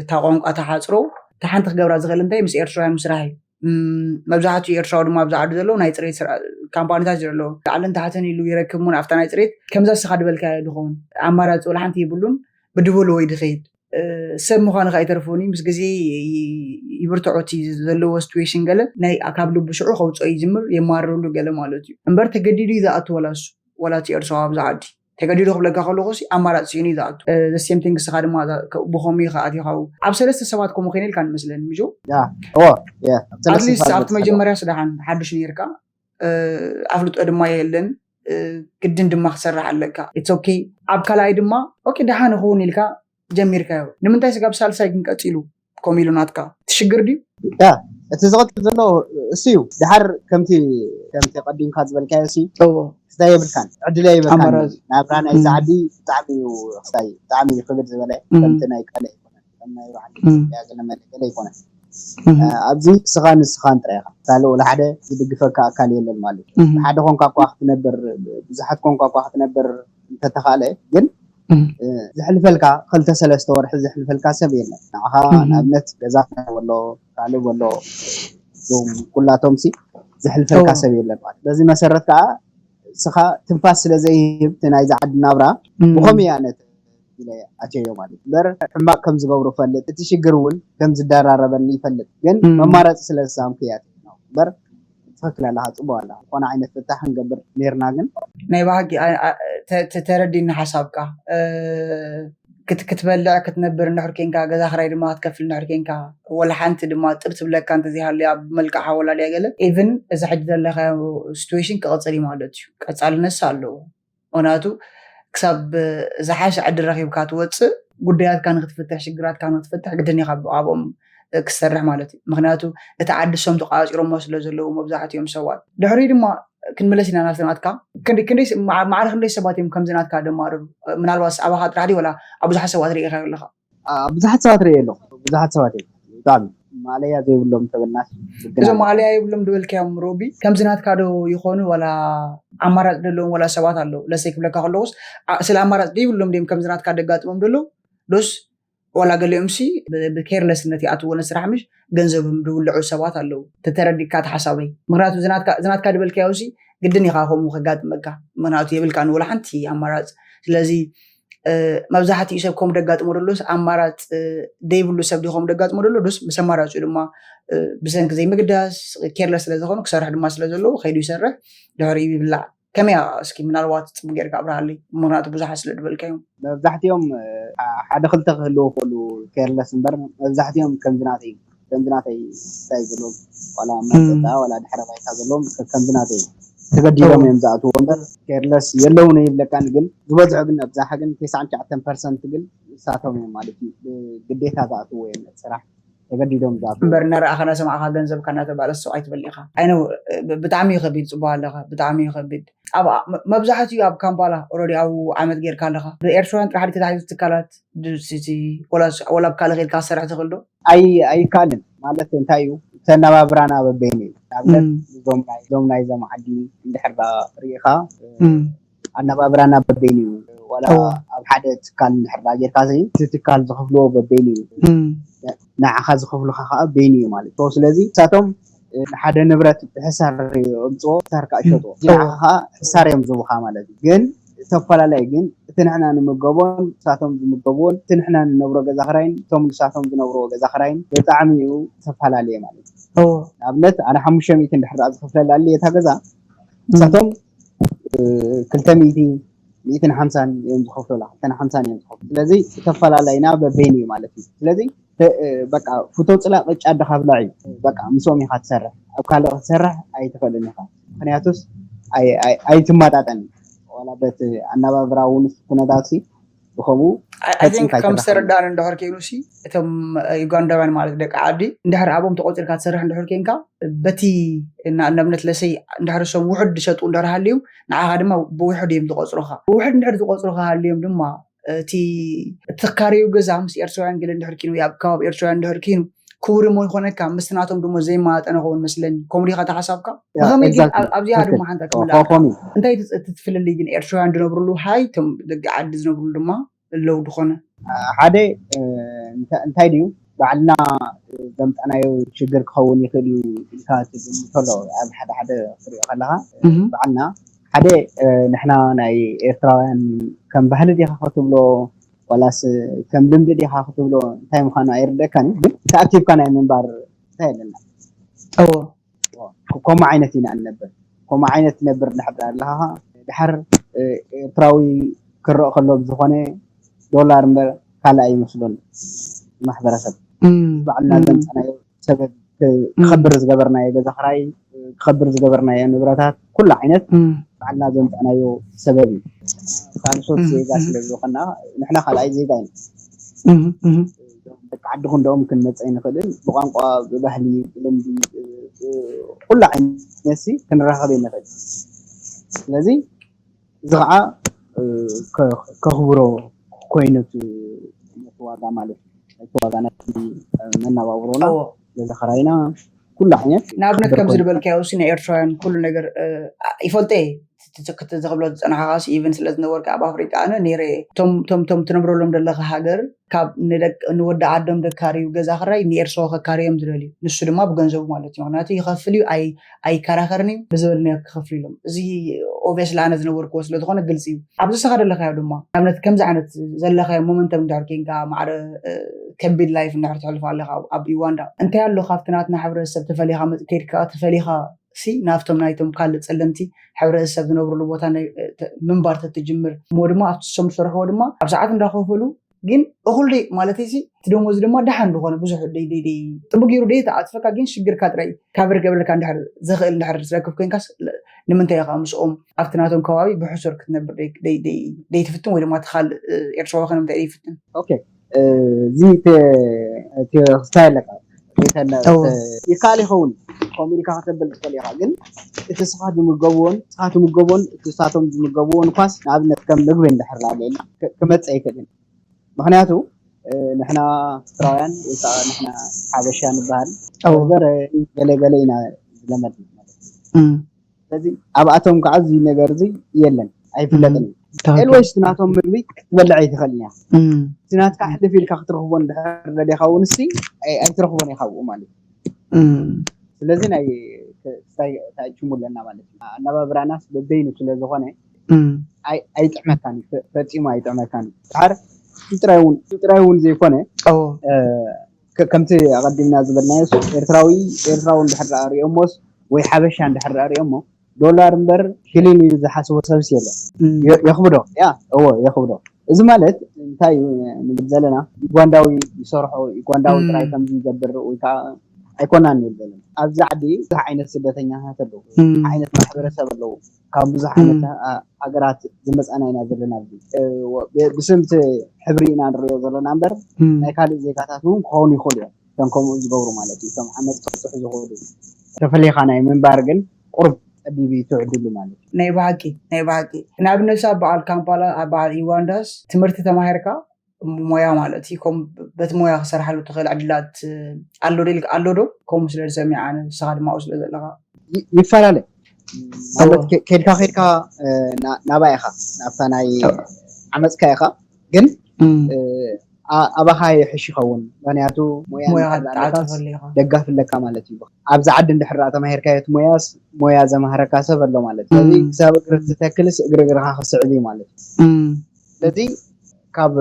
እታ ቋንቋ ተሓፅሮ እታ ሓንቲ ክገብራ ዝኽእል እንታይ ምስ ኤርትራውያን ምስራሕ እዩ። መብዛሕትኡ ኤርትራዊ ድማ ኣብዚ ዓዲ ዘለዉ ናይ ፅሬት ካምፓኒታት ዘለዉ ላዕልን ታሕትን ኢሉ ይረክብ እሞ ኣብታ ናይ ፅሬት ከምዛ ስኻ ዝበልካዮ ዝኸውን ኣማራፂ ወላ ሓንቲ ይብሉን ብድበሉ ወይ ድኸይድ ሰብ ምዃኑ ከኣ ይተርፎኒ ምስ ግዜ ይብርትዖ እቲ ዘለዎ ስቱዌሽን ገለ ናይ ካብ ልቡ ሽዑ ከውፅኦ ይጅምር የማርርሉ ገለ ማለት እዩ እምበር ተገዲዱ እዩ ዝኣቱ ወላ እሱ ወላ እቲ ኤርትራዊ ኣብዚ ዓዲ ተገዲዱ ክብለካ ከለኹ ሲ ኣማራፂ ስኢኑ እዩ ዝኣቱ ዘሴም ቲንግ ስኻ ድማ ብኸምኡ ኢኻ ኣቲኻው ኣብ ሰለስተ ሰባት ከምኡ ኮይነ ኢልካ ንመስለኒ ምጆ ኣትሊስት ኣብቲ መጀመርያ ስደሓን ሓዱሽ ነርካ ኣፍልጦ ድማ የለን ግድን ድማ ክሰርሕ ኣለካ ኢትስ ኦኬ ኣብ ካልኣይ ድማ ኦኬ ደሓን ይኸውን ኢልካ ጀሚርካዮ ንምንታይ ስጋብ ሳልሳይ ግን ቀፂሉ ከምኡ ኢሉ ናትካ ትሽግር ድዩ እቲ ዝቐጽል ዘሎ እሱ እዩ። ድሓር ከምቲ ከምቲ ቀዲምካ ዝበልካዮ እሱ እዎ ክስታይ የብልካን፣ ዕድል የብልካን። ኣማራፂ ናብራ ናይ እም፣ ዛዕዲ ብጣዕሚ እዩ ክስታይ፣ ብጣዕሚ እዩ ክብድ ዝበለ። እም፣ ከምቲ ናይ ቀለ ኣይኮነን፣ ከም ናይ በዓል እም፣ ኢትዮጵያ ገለ መለ ገለ ኣይኮነን። እም፣ እ፣ ኣብዚ ንስኻ ንስኻ ጥራይ ኢኻ፣ ካልእ ወላ ሓደ ዝድግፈካ ኣካል የለን ማለት እዩ። እም፣ ብሓደ ኮንካ እኳ ክትነብር፣ ብዙሓት ኮንካ እኳ ክትነብር እንተተኻለ ግን እም፣ እ፣ ዘሕልፈልካ ክልተ ሰለስተ ወርሒ ዘሕልፈልካ ሰብ የለን። ንዓኻ እም፣ ንኣብነት ገዛ ክነብር ኣሎ፣ ካልእ ኣሎ፣ እዞም ኩላቶም ሲ ዘሕልፈልካ እዎ ሰብ የለን ማለት። በዚ መሰረት ከዓ እስኻ ትንፋስ ስለ ዘይህብ እቲ ናይዚ ዓዲ ናብራ እም፣ ብኸምኡ እያ ነቲ ኢለ ኣትየዮ ማለት እዩ። እምበር ሕማቕ ከም ዝገብሩ ፈልጥ፣ እቲ ሽግር እውን ከም ዝደራረበኒ ይፈልጥ፣ ግን እም፣ መማረፂ ስለ ዝሰኣንኩ እያ እትብል እምበር ትኽክል ኣለኻ፣ ፅቡቅ ኣለኻ። ዝኾነ ዓይነት ፍታሕ ክንገብር ነርና ግን ናይ ባህጊ ኣ- ኣ- ተ- ተ- ተረዲኒ ሓሳብካ እ፣ ክት- ክትበልዕ ክትነብር እንድሕር ኮንካ ገዛ ክራይ ድማ ክትከፍል እንድሕር ኮንካ ወላ ሓንቲ ድማ ጥር ትብለካ እንተዘይሃልያ ኣብ መልክዕ ሓወላ ድያ ገለ ኢቭን እዚ ሕጂ ዘለካዮ ሲትዌሽን ክቕፅል እዩ ማለት እዩ። ቀፃልነትስ ኣለዎ። ምክንያቱ ክሳብ ዝሓሸ ዕድል ረኪብካ ትወፅእ ጉዳያትካ ንክትፍትሕ ሽግራትካ ንክትፍትሕ ግድን ኢካ ኣብኦም ክትሰርሕ ማለት እዩ። ምክንያቱ እቲ ዓዲ እሶም ተቋፂሮሞ ስለ ዘለዉ መብዛሕትኦም ሰባት ድሕሪ ድማ ክንምለስ ኢና ናብቲ ናትካ ክንደይ ክንደይ ስ- መዓ- ማዕረ ክንደይ ሰባት እዮም ከምዚ ናትካ ደማርሩ? ምናልባት ኣባካ ጥራሕ ድዩ ወላ ኣብ ብዙሓት ሰባት ርኢካ ኣለካ? ብዙሓት ሰባት ርእ ኣለኹ፣ ብዙሓት ሰባት እዮም ብጣዕሚ ማለያ ዘይብሎም ተበላሽ እዞም ማለያ የብሎም ዝበልካዮም ሮቢ ከምዚ ናትካ ዶ ይኾኑ ወላ ኣማራጭ ዘለዎም ወላ ሰባት ኣለዉ? ለሰይ ክብለካ ከለኩስ ዓ- ስለ ኣማራጭ ዘይብሎም ድም ከምዚ ናትካ ደጋጥሞም ደሎ ዶስ ዋላ ገሊኦም ሲ ብኬርለስነት ይኣትዎ ነስራሕ ምሽ ገንዘብም ዝውልዑ ሰባት ኣለዉ። ተተረዲካ ተሓሳበይ ምክንያቱ ዝናትካ ዝበልካዮ ሲ ግድን ኢኻ ከምኡ ከጋጥመካ ምክንያቱ የብልካ ንወላ ሓንቲ ኣማራፅ። ስለዚ መብዛሕትኡ ሰብ ከም ደጋጥሞ ደሎስ ኣማራፅ ደይብሉ ሰብ ዲኸም ደጋጥሞ ደሎ ዶስ ምስ ኣማራፂኡ ድማ ብሰንኪ ዘይምግዳስ ኬርለስ ስለዝኾኑ ክሰርሕ ድማ ስለዘለዎ ከይዱ ይሰርሕ ድሕሪኡ ይብላዕ። ከመይ እስኪ ምናልባት ፅቡቅ ጌርካ ኣብርሃለይ ምክንያቱ ብዙሓት ስለ ዝበልካዮም። መብዛሕትኦም ሓደ ክልተ ክህልዎ ክእሉ ኬርለስ እምበር መብዛሕትኦም ከምዚ ናተይ ከምዚ ናተይ እንታይ ዝብሎም ዋላ መፀጣ ዋላ ድሕረ ባይታ ዘለዎም ከምዚ ናተይ ተገዲዶም እዮም ዝኣትዎ እምበር ኬርለስ የለውን ይብለካን ግን ዝበዝሑ ግን ኣብዛሓ ግን ተስዓን ትሽዓተን ፐርሰንት ግን ንሳቶም እዮም ማለት እዩ ግዴታ ዝኣትዎ እዮም ስራሕ ተገዲዶም ዝኣትዎ እምበር እናረኣኻ እናሰማዕካ ገንዘብካ እናተባለሶ ኣይትበል ኢኻ። ኣይ ነው ብጣዕሚ እዩ ከቢድ። ፅቡቅ ኣለኻ ብጣዕሚ እዩ ከቢድ። ኣብ መብዛሕትኡ ኣብ ካምፓላ ኦረዲ ኣብኡ ዓመት ጌርካ ኣለኻ። ብኤርትራውያን ጥራሕ ድዩ ተታሒዙ ትካላት ድስቲ ወላ ኣብ ካልእ ኬድካ ክትሰርሕ ትኽእል ዶ? ኣይ ኣይካልን ማለት እንታይ እዩ ተነባብራና በበይኑ እዩ ንኣብነት እም፣ እዞም ናይ እዞም ናይዞም ዓዲ እንድሕር ዳ ርኢኻ እም፣ ኣነባብራና በበይኑ እዩ ዋላ እዋ፣ ኣብ ሓደ ትካል እንድሕር ዳ ጌርካ እቲ ትካል ዝኸፍልዎ በበይኑ እዩ እም፣ ንዓኻ ዝኸፍሉኻ ከዓ በይኑ እዩ ማለት እዩ ስለዚ ንሳቶም ሓደ ንብረት ብሕሳር የምፅዎ ሕሳር ከዓ ይሸጥዎ ንዓኻ ከዓ ሕሳር እዮም ዝቡኻ ማለት እዩ ግን ዝተፈላለዩ ግን እቲ ንሕና ንምገቦን ንሳቶም ዝምገብዎን እቲ ንሕና ንነብሮ ገዛ ክራይን እቶም ንሳቶም ዝነብርዎ ገዛ ክራይን ብጣዕሚ እዩ ዝተፈላለየ ማለት እዩ እዎ፣ ንኣብነት ኣነ ሓሙሽተ ሚእቲ እንድሕር ደኣ ዝኸፍለላ ኣለ የታ ገዛ እም፣ ንሳቶም ክልተ ሚእቲ ሚእትን ሓምሳን እዮም ዝኸፍሉላ ክልተን ሓምሳን እዮም ዝኸፍሉ ስለዚ ዝተፈላለይና በበይን እዩ ማለት እዩ ስለዚ በቃ ፍቶ ፅላ ቅጫ ኣደኻ ብላዕ እዩ በቃ ምስኦም ኢኻ ትሰርሕ ኣብ ካልእ ክትሰርሕ ኣይትኽእልን ኢኻ ምክንያቱስ ኣይትመጣጠን ዋላ በቲ ኣነባብራ እውን ኩነታት ብኸምኡ ከም ዝተረዳእን እንድሕር ከይኑ ሲ እቶም ዩጋንዳውያን ማለት ደቂ ዓዲ እንድሕር ኣብኦም ተቆፂርካ ትሰርሕ እንድሕር ከይንካ በቲ ንኣብነት ለሰይ እንድሕር እሶም ውሕድ ዝሸጡ እንድሕር ሃልዮም ንዓኻ ድማ ብውሕድ እዮም ዝቆፅሩኻ ብውሕድ እንድሕር ዝቆፅሩኻ ሃልዮም ድማ እቲ እትካረዩ ገዛ ምስ ኤርትራውያን ገለ እንድሕር ኪኑ ኣብ ከባቢ ኤርትራውያን እንድሕር ኪኑ ክቡር እሞ ይኾነካ ምስቲ ናቶም ደሞዝ ዘይመጣጠን ይኸውን መስለኒ። ከምኡ ዲኻ እታ ሓሳብካ? ብኸመይ ግን ኣብዚኣ ድማ ሓንታ ክምልኣካ እንታይ እቲ ፍልልይ ግን ኤርትራውያን ዝነብርሉ ሃይ እቶም ደቂ ዓዲ ዝነብርሉ ድማ ኣለዉ ዝኾነ ሓደ እንታይ ድዩ ባዕልና ዘምፃናዮ ሽግር ክኸውን ይኽእል እዩ ኢልካ ትግምቶ ኣሎ ኣብ ሓደ ሓደ ክትሪኦ ከለኻ ባዕልና ሓደ ንሕና ናይ ኤርትራውያን ከም ባህሊ ዲኻ ክትብሎ ዋላስ ከም ልምዲ ዲኻ ክትብሎ እንታይ ምዃኑ ኣይርደእካን እዩ ግን ተኣኪብካ ናይ ምንባር እንታይ ኣለና እዎ ከምኡ ዓይነት ኢና እንነብር ከምኡ ዓይነት ትነብር እንድሕር ኣለኻ ድሓር ኤርትራዊ ክረእ ከሎ ብዝኾነ ዶላር እምበር ካልእ ኣይመስሎን ማሕበረሰብ ባዕልና ዘምፃናዮ ሰበብ ክኸብር ዝገበርናዮ ገዛ ክራይ ክኸብር ዝገበርናዮ ንብረታት ኩሉ ዓይነት ባዕልና ዘምፃናዮ ሰበብ እዩ ካልሶት ዜጋ ስለ ዝኾና ንሕና ካልኣይ ዜጋ ኢና ደቂ ዓዲ ክንደኦም ክንመጽእ ኣይንኽእልን። ብቋንቋ፣ ብባህሊ፣ ብልምዲ፣ ብ-፣ ብ-፣ ኩሉ ዓይነት ሲ ክንራኸብ ኣይንኽእል። ስለዚ እዚ ከዓ እ፣ ከ-፣ ከኽብሮ ኮይኑ እቲ፣ ነቲ ዋጋ ማለት እዩ። ነቲ ዋጋ ናይቲ መነባብሮና፣ እዎ። ገዛ ኸራይና፣ ኩሉ ዓይነት ንኣብነት ክኽበር ከምዚ ኮይኑ። ዝበልካዮ ሲ ንኤርትራውያን ኩሉ ነገር፣ እ፣ ይፈልጦ እየ። እቲ፣ እቲ፣ እቲ ዘኽብሎ ዝጸናሕካ ሲ ኢቨን ስለ ዝነበርካ ኣብ ኣፍሪቃ ኣነ ነይረ እየ። እቶም፣ እቶም፣ እቶም ትነብረሎም ዘለኻ ሃገር ካብ ንደቅ-፣ ንወዲ ዓዶም ደካርዩ ገዛ ክራይ ንኤርትራዊ ከካርዮም ዝደልዩ። ንሱ ድማ ብገንዘቡ ማለት እዩ። ምኽንያቱ ይኸፍል እዩ፣ ኣይ-፣ ኣይከራኸርን እዩ። ብዝበልናዮ ክኸፍሉ ኢሎም። እዚ ኦብቪየስሊ ኣነ ዝነበርክዎ ስለ ዝኾነ ግልጺ እዩ። ኣብዚ ንስኻ ዘለኻዮ ድማ ንኣብነት ከምዚ ዓይነት ዘለኻዮ ሞመንተም እንድሕር ኬንካ ማዕረ፣ እ፣ ከቢድ ላይፍ እንድሕር ትሕልፍ ኣለኻ ኣብ፣ ኣብ ዩጋንዳ። እንታይ ኣሎ ካብቲ ናትና ሕብረተሰብ ተፈሊኻ መጽ-፣ ኬድካ ተፈሊኻ ሲ ናብቶም ናይቶም ካልእ ጸለምቲ ሕብረተሰብ ዝነብሩሉ ቦታ ናይ፣ እ፣ ተ-፣ ምንባር ተትጅምር። እሞ ድማ ኣብቲ ንሶም ዝሰርሕዎ ድማ ኣብ ሰዓት እንዳኸፈሉ ግን እኹል ደይ ማለት እዚ እቲ ደሞዝ ድማ ደሓን ዝኾነ ብዙሕ ደይ ደይ ደይ ጽቡቅ ገይሩ ደይ ተዓጽፈካ ግን ሽግርካ ጥራይ ካቨር ገብረልካ እንድሕር ዘኽእል እንድሕር ዝረክብ ኮንካስ ለ-፣ ንምንታይ ኢኻ ምስኦም ኣብቲ ናቶም ከባቢ ብሕሱር ክትነብር ደይ ደይ ደይ ደይ ትፍትን ወይ ድማ እቲ ካልእ፣ እ፣ ኤርትራዊ ከ ንምንታይ ደይ ይፍትን? ኦኬ፣ እ፣ እዚ ተ-፣ ተ-፣ ክስታይ ኣለካ። ቤተነ-፣ እዎ። ተ-፣ ይከኣል ይኸውን። ከምኡ ኢልካ ከተብል ትኽእል ኢኻ። ግን እቲ ንስኻ ዝምገብዎን፣ ንስኻ ትምገቦን፣ እቲ ንሳቶም ዝምገብዎን ኳስ ንኣብነት ከም ምግቢ እንድሕር ላዕልና ክ-፣ ክመጽእ ኣይክእልን። ምኽንያቱ፣ እ፣ ንሕና ኤርትራውያን ወይ ከዓ ንሕና ሓበሻ ንበሃል፣ እዎ። በርበረ ገለ ገለ ኢና ዝለመድና ማለት እዩ። እም። ስለዚ ኣብኣቶም ከዓ እዚ ነገር እዚ የለን፣ ኣይፍለጥን እዩ። እም። ትኽክል። ኤልወይስ ናቶም ምግቢ ክትበልዕ ኣይትኽእልን እያ። እም። እቲ ናትካ ሕልፍ ኢልካ ክትረኽቦ እንድሕር ደሊኻ እውን እስቲ ኣይ-፣ ኣይትረኽቦን ኢኻ ኣብኡ ማለት እዩ። እም። ስለዚ ናይ ተ-፣ ስታይ-፣ ታጭሙ ኣለና ማለት እዩ። ኣነባብራናስ በበይኑ ስለ ዝኾነ እም። ኣይ-፣ ኣይጥዕመካን እዩ። ፈ-፣ ፈጺሙ ኣይጥዕመካን እዩ። ድሓር እሱ ጥራይ እውን፣ እሱ ጥራይ እውን ዘይኮነ፣ እዎ። እ፣ ከ-፣ ከምቲ ኣቐዲምና ዝበልናዮ፣ ኤርትራዊ፣ ኤርትራዊ እንድሕር ደኣ ሪኦሞስ ወይ ሓበሻ እንድሕር ደኣ ሪኦሞ፣ ዶላር እምበር ሽሊን እዩ ዝሓስቦ ሰብስ የለን። እም። የ-፣ የኽብዶ፣ ያ፣ እዎ፣ የኽብዶ። እዚ ማለት እንታይ እዩ ንብል ዘለና? ዩጋንዳዊ ይሰርሖ፣ ዩጋንዳዊ እም። ጥራይ ከምዚ ይገብር ወይ ከዓ ኣይኮናን ንብል ዘለና። ኣብዚ ዓዲ ብዙሕ ዓይነት ስደተኛታት ኣለዉ፣ እም። ዓይነት ማሕበረሰብ ኣለዉ። ካብ ብዙሕ ዓይነት እም። አ-፣ ሃገራት ዝመጻና ኢና ዘለና ኣብዚ። እ፣ ወ-፣ ብ-፣ ብስም እቲ ሕብሪ ኢና ንሪኦ ዘለና እምበር እም። ናይ ካልእ ዜጋታት እውን ክኾኑ ይኽእሉ እዮም። እቶም ከምኡ ዝገብሩ ማለት እዩ። እቶም ዓመጽ ክብጽሑ ዝኽእሉ። ተፈሊኻ ናይ ምንባር ግን ቁሩብ ጸቢብ እዩ እቲ ዕድሉ ማለት እዩ። ናይ ብሓቂ፣ ናይ ብሓቂ። ንኣብነት ኣብ በዓል ካምፓላ፣ ኣብ በዓል ዩጋንዳስ ትምህርቲ ተማሂርካ ሞያ ማለት እዩ። ከም በቲ ሞያ ክሰርሓሉ ትኽእል ዕድላት ኣሎ ዶ ኢልካ፣ ኣሎ ዶ? ከምኡ ስለ ዝሰሚዐ ኣነ፣ ንስኻ ድማ ኣብኡ ስለ ዘለኻ። ይ-፣ ይፈላለ። ማለት እዎ። ከ-፣ ከድካ ከድካ፣ እ፣ ና-፣ ናባይ ኢኻ፣ ናብታ ናይ እዎ። ዓመጽካ ኢኻ። ግን፣ እም። እ፣ ኣ-፣ ኣባኻ ይሕሽ ይኸውን። ምኽንያቱ ሞያ ሞያ እንድሕር ኣለካስ ትዓጽፈሉ ኢኻ። ደጋፊ ኣለካ ማለት እዩ። ኣብዚ ዓዲ እንድሕር ደኣ ተማሂርካዮ እቲ ሞያስ፣ ሞያ ዘማህረካ ሰብ ኣሎ ማለት እዩ። ስለዚ እም። ክሳብ እግሪ ትተክልስ እግሪ እግርኻ ክስዕብ እዩ ማለት እዩ። እም። ስለዚ ካብ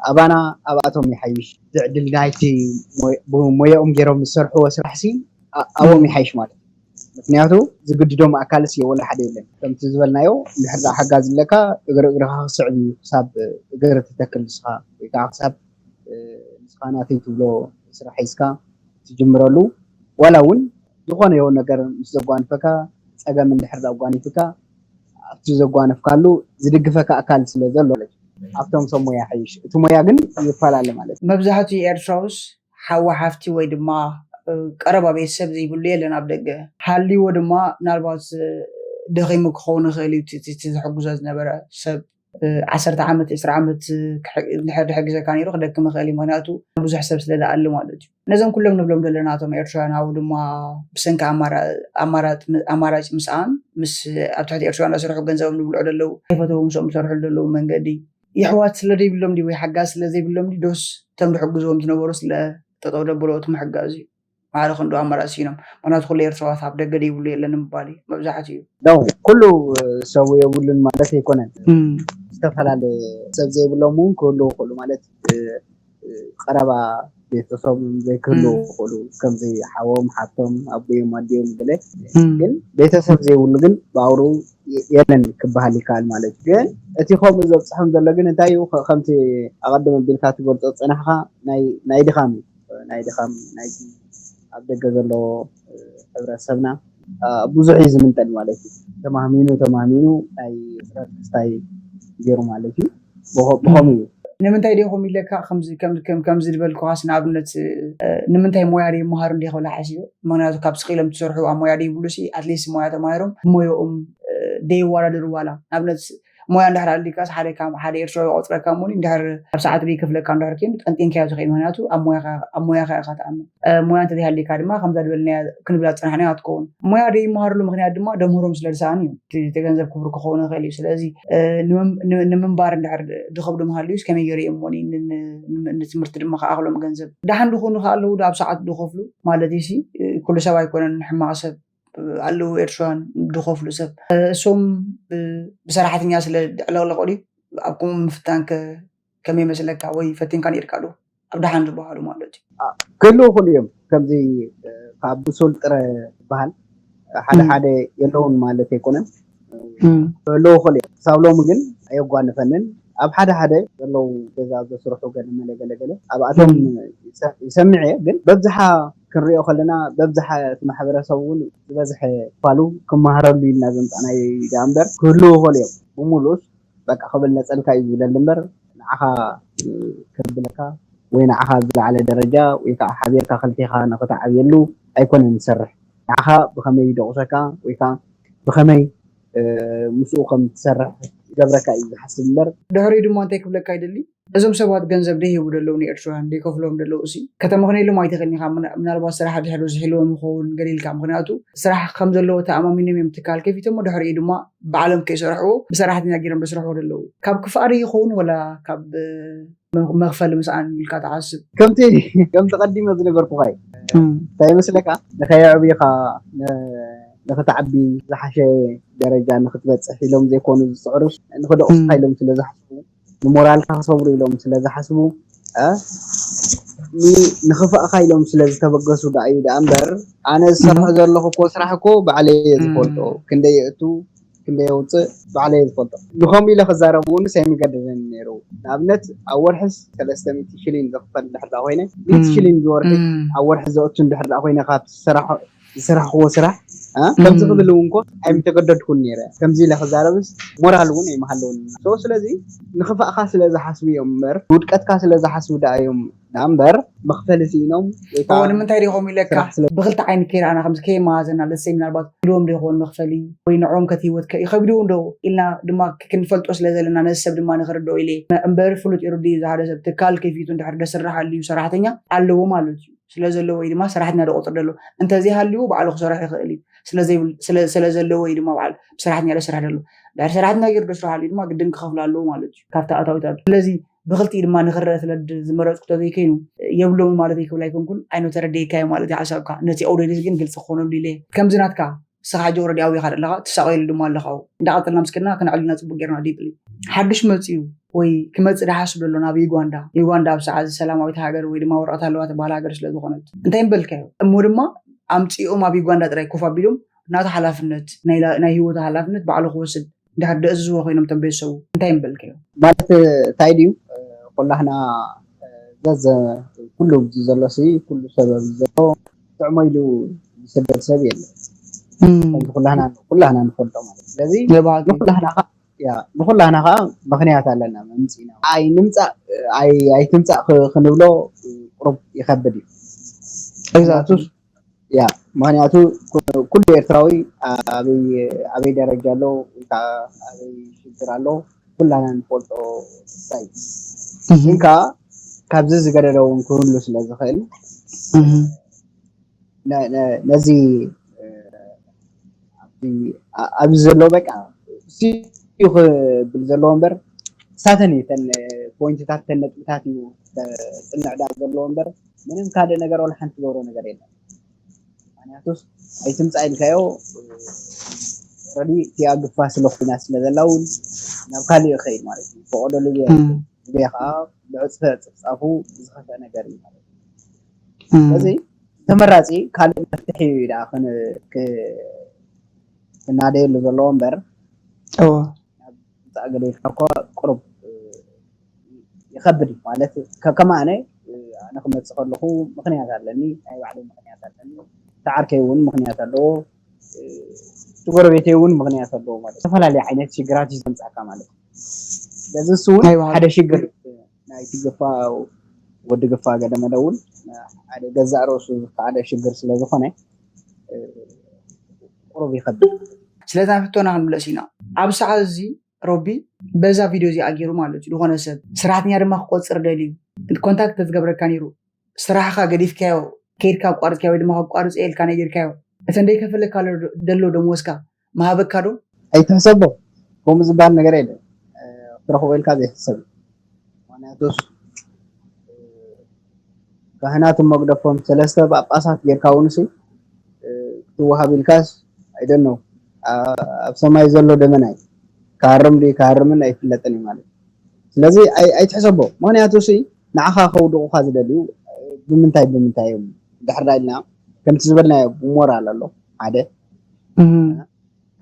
ኣባና ኣብኣቶም ይሓይሽ። እዚ ዕድል ናይቲ ሞይ-፣ ብሞያኦም ገይሮም ዝሰርሕዎ ስራሕሲ ኣ-፣ ኣብኦም እም። ይሓይሽ ማለት እዩ። ምኽንያቱ ዝግድዶም ኣካልስ ወላ ሓደ የለን። ከምቲ ዝበልናዮ እንድሕር ደኣ ሓጋዚ ኣለካ እግሪ እግርኻ ክስዕብ እዩ። ክሳብ እግሪ ትተክል ንስኻ ወይ ከዓ ክሳብ፣ እ፣ ንስኻ ናተይ ትብሎ ስራሕ ሒዝካ ትጅምረሉ። ዋላ እውን ዝኾነ ይኹን ነገር ምስ ዘጓንፈካ፣ ጸገም እንድሕር ደኣ ኣጓኒፍካ፣ ኣብቲ ዘጓነፍካሉ ዝድግፈካ ኣካል ስለ ዘሎ፣ ኣብቶም ሰብ ሞያ ይሓይሽ። እቲ ሞያ ግን ይፈላለ ማለት እዩ። መብዛሕትኡ ኤርትራውስ ሓው ሓፍቲ ወይ ድማ፣ እ፣ ቀረባ ቤተሰብ ዘይብሉ የለን ኣብ ደገ። ሃልይዎ ድማ ምናልባት፣ እ፣ ደኺሙ ክኸውን ይኽእል እዩ። እቲ፣ እቲ፣ እቲ ዝሕግዞ ዝነበረ ሰብ፣ እ፣ ዓሰርተ ዓመት፣ ዕስራ ዓመት ክሕ-፣ እንድሕር ዝሕግዘካ ነይሩ ክደክም ይኽእል እዩ። ምኽንያቱ ብዙሕ ሰብ ስለ ዝኣሊ ማለት እዩ። ነዞም ኩሎም ንብሎም ዘለና እቶም ኤርትራውያን ኣብኡ ድማ ብሰንኪ ኣማራ-፣ ኣማራጥ-፣ ኣማራጭ ምስኣን ምስ ኣብ ትሕቲ ኤርትራውያን ዝሰርሑ ገንዘቦም ዝብልዑ ዘለዉ፣ ኣይፈተዉ ምስኦም ዝሰርሑ ዘለዉ መንገዲ የሕዋት ስለ ዘይብሎም ድዩ ወይ ሓጋዝ ስለ ዘይብሎም ድዩ ዶስ እቶም ዝሕግዝዎም ዝነበሩ ስለ ጠጠው ደበሎ እቲ ምሕጋዝ እዩ? ማዕረ ክንዱ ኣማራጭ ስኢኖም። ምኽንያቱ ኩሉ ኤርትራዋት ኣብ ደገ ዘይብሉ የለን ንምባል እዩ መብዛሕትኡ። ኖ፣ ኩሉ ሰብ የብሉን ማለት ኣይኮነን። እም። ዝተፈላለየ ሰብ ዘይብሎም እውን ክህልዉ ይኽእሉ ማለት፣ እ፣ እ፣ ቀረባ ቤተሰቦም ዘይክህልዉ እም። ይኽእሉ፣ ከምዚ ሓዎም፣ ሓብቶም፣ ኣቦዮም፣ ኣዲኦም ገለ። እም። ግን ቤተሰብ ዘይብሉ ግን ብኣውርኡ የ-፣ የለን ክበሃል ይከኣል ማለት እዩ። ግን እቲ ከምኡ ዘብጽሖም ዘሎ ግን እንታይ እዩ? ከ-፣ ከምቲ ኣቐድም ኣቢልካ ትገልጾ ዝጸናሕካ ናይ፣ ናይ ድኻም እዩ። ናይ ድኻም ናይቲ ኣብ ደገ ዘሎ፣ እ፣ ሕብረተሰብና፣ እ፣ ብዙሕ እዩ ዝምንጠል ማለት እዩ። ተማህሚኑ፣ ተማህሚኑ ናይ ጽረት ክስታይ ገይሩ ማለት እዩ። ብኸ-፣ ብኸምኡ እዩ። ንምንታይ ደ ከምኡ ኢለካ? ከምዚ ከም ከም ከምዚ ዝበልኩኻስ ንኣብነት እ፣ ንምንታይ ሞያ ደ ይመሃሩ እንደ ክብላ ሓሲበ። ምክንያቱ ካብ ስቕ ኢሎም ትሰርሑ ኣብ ሞያ ደ ይብሉ ሲ ኣትሊስት ሞያ ተማሂሮም ሞያኦም እ፣ ደይወዳደሩ ዋላ ንኣብነት ሞያ እንድሕር ኣልካስ ሓደ ካብ ሓደ ኤርትራዊ ቆፅረካ እሞ እንድሕር ኣብ ሰዓት ደይከፍለካ እንድሕር ኮይኑ ጠንጢንካዮ ትኽእል። ምክንያቱ ኣብ ሞያኻ ኣብ ሞያኻ ኢኻ ትኣምን። እ፣ ሞያ እንተዘይሃልካ ድማ ከምዛ ዝበልናያ ክንብላ ዝፀናሕናዮ ኣትከውን። ሞያ ደይመሃርሉ ምክንያት ድማ ደምህሮም ስለ ዝሰኣኑ እዩ። እቲ እቲ ገንዘብ ክቡር ክኸውን ይኽእል እዩ። ስለዚ እ፣ ንምም- ን- ንምንባር እንድሕር ድኸብዶም ሃልዩስ ከመይ ገይሩ እዮም ሞኒ ን- ን- ን- ንትምህርቲ ድማ ክኣኽሎም ገንዘብ ደሓን ድኾኑ ከ ኣለዉ ዶ ኣብ ሰዓት ድኸፍሉ ማለት እዩ ሲ እ፣ ኩሉ ሰብ ኣይኮነን ሕማቕ ሰብ እ፣ ኣለዉ ኤርትራውያን ድኸፍሉ ሰብ እ፣ እሶም ብ- ብሰራሕተኛ ስለ ዕለቕለቕ ድዩ ኣብ ከምኡ ምፍታን ከ ከመይ መስለካ ወይ ፈቲንካ ነይርካ ዶ ኣብ ደሓን ዝበሃሉ ማለት እዩ ክህልው ይኽእሉ እዮም። ከምዚ እ፣ ካብ ብሱል ጥረ ዝበሃል ሓደ ሓደ የለውን ማለት ኣይኮነን። ክህልው ይኽእሉ እዮም። ክሳብ ሎሚ ግን ኣየጓንፈንን። ኣብ ሓደ ሓደ ዘለዉ ገዛ ዘስርሑ ገለ መለ ገለ ገለ ኣብኣቶም ይሰ- ይሰምዕ እየ። ግን በብዝሓ ክንሪኦ ከለና በብዝሓ እቲ ማሕበረሰብ እውን ዝበዝሐ ክፋሉ ክመሃረሉ ኢልና ዘምፃናዮ ደኣ እምበር ክህልው ይኽእሉ እዮም። ብምሉኡስ በቃ ክብል ነፀልካ እዩ ዝብለኒ እምበር ንዓኻ እ፣ ከብለካ ወይ ንዓኻ ዝለዓለ ደረጃ ወይ ከዓ ሓቢርካ ክልቴኻ ንክትዓብየሉ ኣይኮነን ዝሰርሕ። ንዓኻ ብኸመይ ይደቑሰካ ወይ ከዓ ብኸመይ እ፣ ምስኡ ከም ትሰርሕ ይገብረካ እዩ ዝሓስብ እምበር ድሕሪኡ ድማ እንታይ ክብለካ ይደሊ? እዞም ሰባት ገንዘብ ደይህቡ ደለዉ ንኤርትራውያን ደይከፍሎም ደለዉ እሲ ከተመኽነየሎም ኣይትኽእልን ኢኻ። ምና- ምናልባት ስራሕ ድሕሪ ዝሕልዎም ይኸውን ገለ ኢልካ። ምክንያቱ ስራሕ ከም ዘለዎ ተኣማሚኖም እዮም ትካል ከፊቶሞ ድሕሪኡ ድማ ባዕሎም ከይሰርሕዎ ብሰራሕተኛ ገይሮም ደስርሕዎ ደለዉ። ካብ ክፍኣሪ ይኸውን ወላ ካብ እ፣ መ- መኽፈሊ ምስኣን ኢልካ ትሓስብ? ከምቲ ከምቲ ቀዲመ ዝነገርኩኻ እዩ። እንታይ ይመስለካ ንኸየዕብኻ ን- ንክትዓቢ ዝሓሸ ደረጃ ንክትበፅሕ ኢሎም ዘይኮኑ ዝፅዕሩስ ንክደቑስካ ኢሎም ስለ ዝሓስቡ ንሞራልካ ክሰብሩ ኢሎም ስለ ዝሓስቡ እ፣ ኒ- ንኽፋእካ ኢሎም ስለ ዝተበገሱ ደኣ እዩ ደኣ እምበር ኣነ ዝሰርሖ ዘለኹ እኮ ስራሕ እኮ ባዕለይ እየ ዝፈልጦ ክንደይ የእቱ ክንደይ የውፅእ ባዕለይ እየ ዝፈልጦ። ንኸምኡ ኢለ ክዛረብ እውን ኣይምገደደኒ ነይሩ። ንኣብነት ኣብ ወርሕስ ሰለስተ ሚእቲ ሽሊን ዘኽፈል እንድሕር ደኣ ኮይነ ሚእቲ ሽሊን ዝወርሒ ኣብ ወርሒ ዘእቱ እንድሕር ደኣ ኮይነ ካብ ዝሰራሖ ዝሰራሕክዎ ስራሕ እ፣ ከምዚ ክብል እውን ኮ ኣይምተገደድኩን ነይረ። ከምዚ ኢለ ክዛረብስ ሞራል እውን ኣይምሃለውን። So ስለዚ ንኽፋእካ ስለ ዝሓስቡ እዮም እምበር ውድቀትካ ስለ ዝሓስቡ ደኣ እዮም ደኣ እምበር መኽፈሊ ስኢኖም ወይ ከዓ እዎ ንምንታይ ዶ ከምኡ ኢለካ ስራሕ ስለ ብክልተ ዓይኒ ከይረኣና ከምዚ ከየመዛዘና ለሰይ ምናልባት ክህልዎም ዶ ይኸውን መኽፈሊ ወይ ንዕኦም ከቲ ህይወት ከ ይኸብድዎም ዶ ኢልና ድማ ክንፈልጦ ስለ ዘለና ነዚ ሰብ ድማ ንክርድኦ ኢለ እምበር ፍሉጥ ይርዱ እዩ ዝሓደ ሰብ ትካል ከፊቱ እንድሕር ደስርሕ ኣልዩ ሰራሕተኛ ኣለዎ ማለት እዩ ስለ ዘለዎ ወይ ድማ ሰራሕተኛ ዶ ቆፅር ደሎ እንተዘይሃልዩ ባዕሉ ክሰርሕ ይኽእል እዩ ስለዘይብል- ስለ- ስለ ዘለዎ እዩ ድማ በዓል ብሰራሕተኛ ዶ ስራሕ ደሎ ድሕሪ ሰራሕተኛ ገይሩ ዶ ስራሕ ኣልዩ ድማ ግድን ክኸፍሉ ኣለዎ ማለት እዩ ካብቲ ኣታዊት ኣሉ ስለዚ ብክልቲኡ ድማ ንክረአ ስለ ዝመረፅኩ ተዘይከይኑ የብሎምን ማለት ይክብል ኣይኮንኩን ኣይኖ ተረደይካዮ ማለት እዩ ሓሳብካ ነቲ ኦዲየንስ ግን ግልፂ ክኾነሉ ኢለ ከምዚ ናትካ ንስኻ ሕጂ ኦረዲ ኣብኻ ኣለኻ ትሳቐየሉ ድማ ኣለኻ እንዳቐፀልና ምስክድና ክነዕልና ፅቡቅ ጌርና ዲፕሊ ሓድሽ መፅኡ ወይ ክመፅእ ድሓስብ ዘሎ ናብ ዩጋንዳ ዩጋንዳ ኣብ ሰዓት ሰላማዊት ሃገር ወይ ድማ ወረቐት ኣለዋ ትበሃል ሃገር ስለ ዝኾነት እንታይ ምበልካዮ እሞ ድማ ኣምፂኦም ኣብ ዩጋንዳ ጥራይ ኮፍ ኣቢሎም ናቱ ሓላፍነት ናይ ላ- ናይ ህይወቱ ሓላፍነት ባዕሉ ክወስድ እንድሕር ደእዝዝዎ ኮይኖም እቶም ቤተሰቡ እንታይ ምበልካዮ ማለት እንታይ ድዩ ኩላህና ዘዘ ኩሉ ኣብዚ ዘሎ ሲ ኩሉ ሰብ ኣብዚ ዘሎ ጥዕሞ ኢሉ ዝስደድ ሰብ የለን። ከምዚ ኩላህና ኩላህና ንፈልጦ ማለት እዩ። ስለዚ ንባዕሉ ንኩላህና ኸ ያ ንኩላህና ከዓ ምክንያት ኣለና መምፅእና ኣይ ንምፃእ ኣይ ኣይትምፃእ ክ- ክንብሎ ቁሩብ ይከብድ እዩ። Exactly. ያ ምክንያቱ ኩ- ኩሉ ኤርትራዊ ኣበይ ኣበይ ደረጃ ኣሎ ወይ ከዓ ኣበይ ሽግር ኣሎ ኩላና ንፈልጦ እንታይ እዩ። ግን ከዓ ካብዚ ዝገደደ እውን ክህሉ ስለ ዝኽእል ነ- ነ- ነዚ እ፣ ኣብዚ ኣ- ኣብዚ ዘሎ በቃ እሱ እዩ ክብል ዘለዎ እምበር ሳተን እዩ ተን ፖይንትታት ተን ነጥብታት እዩ ፅንዕዳ ዘለዎ እምበር ምንም ካልእ ነገር ወላ ሓንቲ ዝገብሮ ነገር የለን። ምክንያቱስ ኣይትምፃእ ኢልካዮ ረዲ እቲኣ ግፋ ስለ ኮይና ስለ ዘላ እውን ናብ ካልእ ይኸይድ ማለት እዩ። ፈቐዶ ልብያ ልብያ ከዓ ብዕፅፈ ፅፍፃፉ ዝኸፍአ ነገር እዩ ማለት እዩ። ስለዚ ተመራፂ ካልእ መፍትሒ እዩ ደኣ ክን- ክ- ክናደየሉ ዘለዎ እምበር እዎ ምፃእ ገለ ኢልካ እኳ ቁሩብ ይኸብድ እዩ ማለት ከ- ከም ኣነ ኣነ ክመፅእ ከለኹ ምክንያት ኣለኒ ናይ ባዕለይ ምክንያት ኣለኒ እቲ ዓርከይ እውን ምክንያት ኣለዎ እቲ ጎረቤተይ እውን ምክንያት ኣለዎ ማለት ዝተፈላለዩ ዓይነት ሽግራት እዩ ዘምፃእካ ማለት እዩ ስለዚ እሱ እውን ናይ ባዕሉ ሓደ ሽግር ናይቲ ግፋ ወዲ ግፋ ገደመደ እውን ሓደ ገዛእ ርእሱ ዝተዓደ ሽግር ስለ ዝኾነ ቁሩብ ይኸብድ። ስለዛ ሕቶና ክንምለስ ኢና። ኣብ ሰዓት እዚ ሮቢ በዛ ቪድዮ እዚኣ ገይሩ ማለት እዩ ዝኾነ ሰብ ሰራሕተኛ ድማ ክቆፅር ደልዩ ኮንታክት ተዝገብረካ ነይሩ ስራሕኻ ገዲፍካዮ ከይድካ ኣቋርፅካዮ ወይ ድማ ከቋርፅ ኢልካ ነጊርካዮ እተን ደይከፈለካ ደሎ ደሞዝካ ምሃበካ ዶ? ኣይትሕሰቦ ከምኡ ዝበሃል ነገር የለን። ክትረኽቦ ኢልካ ዘይሕሰብ እዩ። ምክንያቱስ ካህናት እሞ ግደፎም ሰለስተ ጳጳሳት ጌርካ እውን ሲ ክትወሃብ ኢልካስ ኣይደኖ ኣብ ሰማይ ዘሎ ደመና እዩ። ክሃርም ድዩ ክሃርምን ኣይፍለጥን እዩ ማለት እዩ። ስለዚ ኣይትሕሰቦ። ምክንያቱ ሲ ንዓኻ ከውድቑኻ ዝደልዩ ብምንታይ ብምንታይ እዮም ድሕር ኢልና ከምቲ ዝበልናዮ ብሞራል ኣሎ ሓደ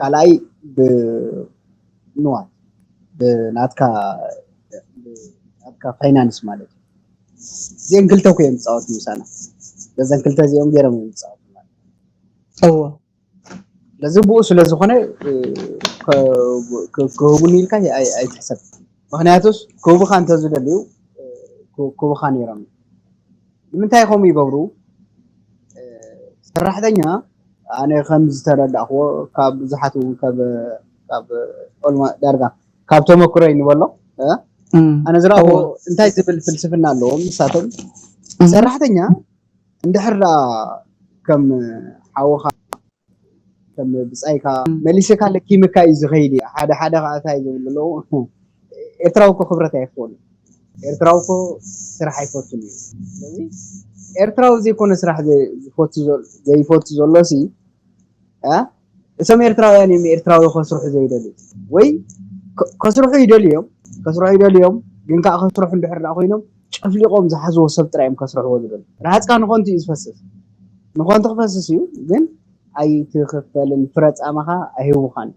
ካልኣይ ብንዋት ብናትካ ናትካ ፋይናንስ ማለት እዩ። እዚአን ክልተ እኮ እዮም ዝፃወቱ ምሳና በዘን ክልተ እዚኦም ገይሮም እዮም ዝፃወቱ ማለት እዩ። እዎ ስለዚ ብኡ ስለዝኾነ ክህቡኒ ኢልካ ኣይትሕሰብ። ምክንያቱስ ክህቡኻ እንተዝደልዩ ክህቡኻ ነይሮም። ንምንታይ ከምኡ ይገብሩ? ሰራሕተኛ ኣነ ከም ዝተረዳእክዎ ካብ ብዙሓት እውን ካብ ዳርጋ ካብ ተመክሮይ ንበሎ ኣነ ዝረእኽዎ እንታይ ዝብል ፍልስፍና ኣለዎም ንሳቶም ሰራሕተኛ እንድሕር ደኣ ከም ሓውኻ ከም ብጻይካ መሊስካ ለኪምካ እዩ ዝኸይድ እዩ ሓደ ሓደ ከዓ እንታይ ዝብሉ ኣለዉ ኤርትራዊ እኮ ክብረት ኣይክፈሉ ኤርትራዊ እኮ ስራሕ ኣይፈቱን እዩ ስለዚ ኤርትራዊ ዘይኮነ ስራሕ ዘይፈቱ ዘሎ ሲ እቶም ኤርትራውያን እዮም ኤርትራዊ ከስርሑ ዘይደልዩ ወይ ከስርሑ ይደልዮም ከስርሑ ይደልዮም ግን ከዓ ከስርሑ እንድሕር ኮይኖም ጨፍሊቆም ዝሓዝዎ ሰብ ጥራይ እዮም ከስርሕዎ ዝደልዩ ረሃፅካ ንኾንቲ እዩ ዝፈስስ ንኾንቲ ክፈስስ እዩ ግን ኣይትኽፈልን ፍረ ፃማኻ ኣይህቡኻን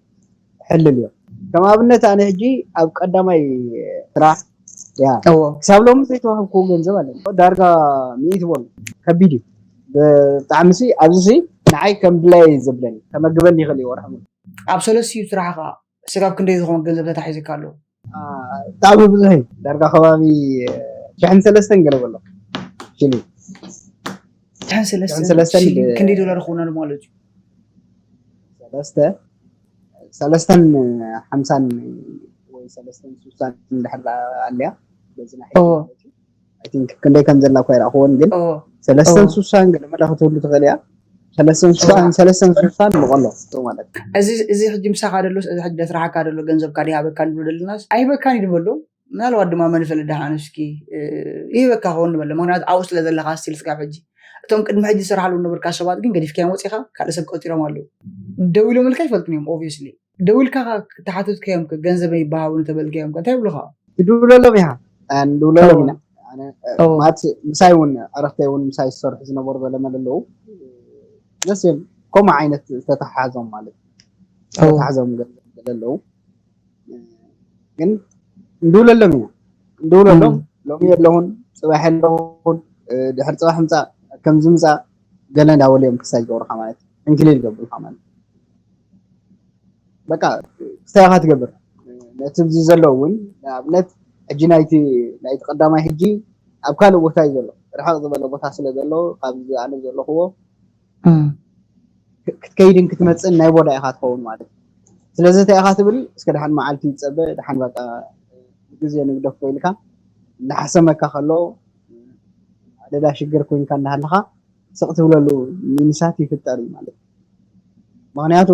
ሕልል እዮም ከም ኣብነት ኣነ ሕጂ ኣብ ቀዳማይ ስራሕ ያ ክሳብ ሎሚ ዘይተዋህብክዎ ገንዘብ ኣለ ዳርጋ ሚእቲ በሉ ከቢድ እዩ ብጣዕሚ ሲ ኣብዚ ሲ ንዓይ ከም ድላይ ዘብለኒ ከመግበኒ ይኽእል እዩ ወርሒ ሙሉ ኣብ ሰለስቲኡ ስራሕኻ ስጋብ ክንደይ ዝኸውን ገንዘብ ተታሒዝካ ኣሎ ብጣዕሚ ብዙሕ እዩ ዳርጋ ከባቢ ሽሕን ሰለስተን ገለ በሎ ሽሊ ሽሕን ሰለስተን ክንደይ ዶላር ይኸውን ኣሎ ማለት እዩ ሰለስተ ሰለስተን ሓምሳን ወይ ሰለስተን ሱሳን እንድሕር ኣለያ በዚ ናይ ሕጂ ማለት እዩ። I think ክንደይ ከም ዘላ እኳ ይረእኽዎን ግን ሰለስተን ሱሳን ገለ መለ ክትህሉ ትኽእል እያ። ሰለስተን ሱሳን ሰለስተን ሱሳን ንቐሎ ማለት እዩ። እዚ እዚ ሕጂ ምሳኻ ደሎስ እዚ ሕጂ ደስራሓካ ደሎ ገንዘብካ ዲሃበካ ንብሎ ደለናስ ኣይበካን እዩ ድበሎ ምናልባት ድማ መን ይፈልጥ ደሓን እስኪ ይህበካ ክኸውን ንበሎ ምክንያቱ ኣብኡ ስለ ዘለካ ስቲል ስጋብ ሕጂ እቶም ቅድሚ ሕጂ ዝሰርሓሉ ዝነበርካ ሰባት ግን ገዲፍካዮም ወፂኻ ካልእ ሰብ ቀፂሮም ኣለዉ ደው ኢሎም ኢልካ ይፈልጡን እዮም obviously ደው ኢልካ ክትሓተትካዮም ገንዘበይ ይበሃቡኒ ተበልካዮም እንታይ ይብሉኻ ትድውለሎም ኢኻ ንድውለሎም ኢና ማለት ምሳይ እውን ዕረፍተይ እውን ምሳይ ዝሰርሑ ዝነበሩ ዘለመ ዘለዉ ደስ ከምኡ ዓይነት ዝተተሓሓዞም ማለት ዝተተሓዞም ዘለዉ ግን እንድውለሎም ኢና እንድውለሎም ሎሚ የለኹን ፅባሕ የለኹን ድሕር ፅባሕ ምፃእ ከምዚ ምፃእ ገለ እንዳበሉ እዮም ክሳይ ዝገብሩካ ማለት ዕንክሊል ይገብሩካ ማለት በቃ ክስታይ ኢኻ ትገብር ነቲ ብዚ ዘሎ እውን ንኣብነት ሕጂ ናይቲ ናይቲ ቀዳማይ ሕጂ ኣብ ካልእ ቦታ እዩ ዘሎ ርሕቕ ዝበለ ቦታ ስለ ዘሎ ካብዚ ኣነ ዘለኽዎ ክትከይድን ክትመፅእን ናይ ቦዳ ኢኻ ትኸውን ማለት እዩ ስለዚ እንታይ ኢኻ ትብል እስከ ድሓን መዓልቲ ይፀበ ድሓን በቃ ግዜ ንግደፎ ኢልካ እናሓሰመካ ከሎ ኣደዳ ሽግር ኮይንካ እንዳሃለኻ ስቕ ትብለሉ ሚንሳት ይፍጠር እዩ ማለት እዩ ምክንያቱ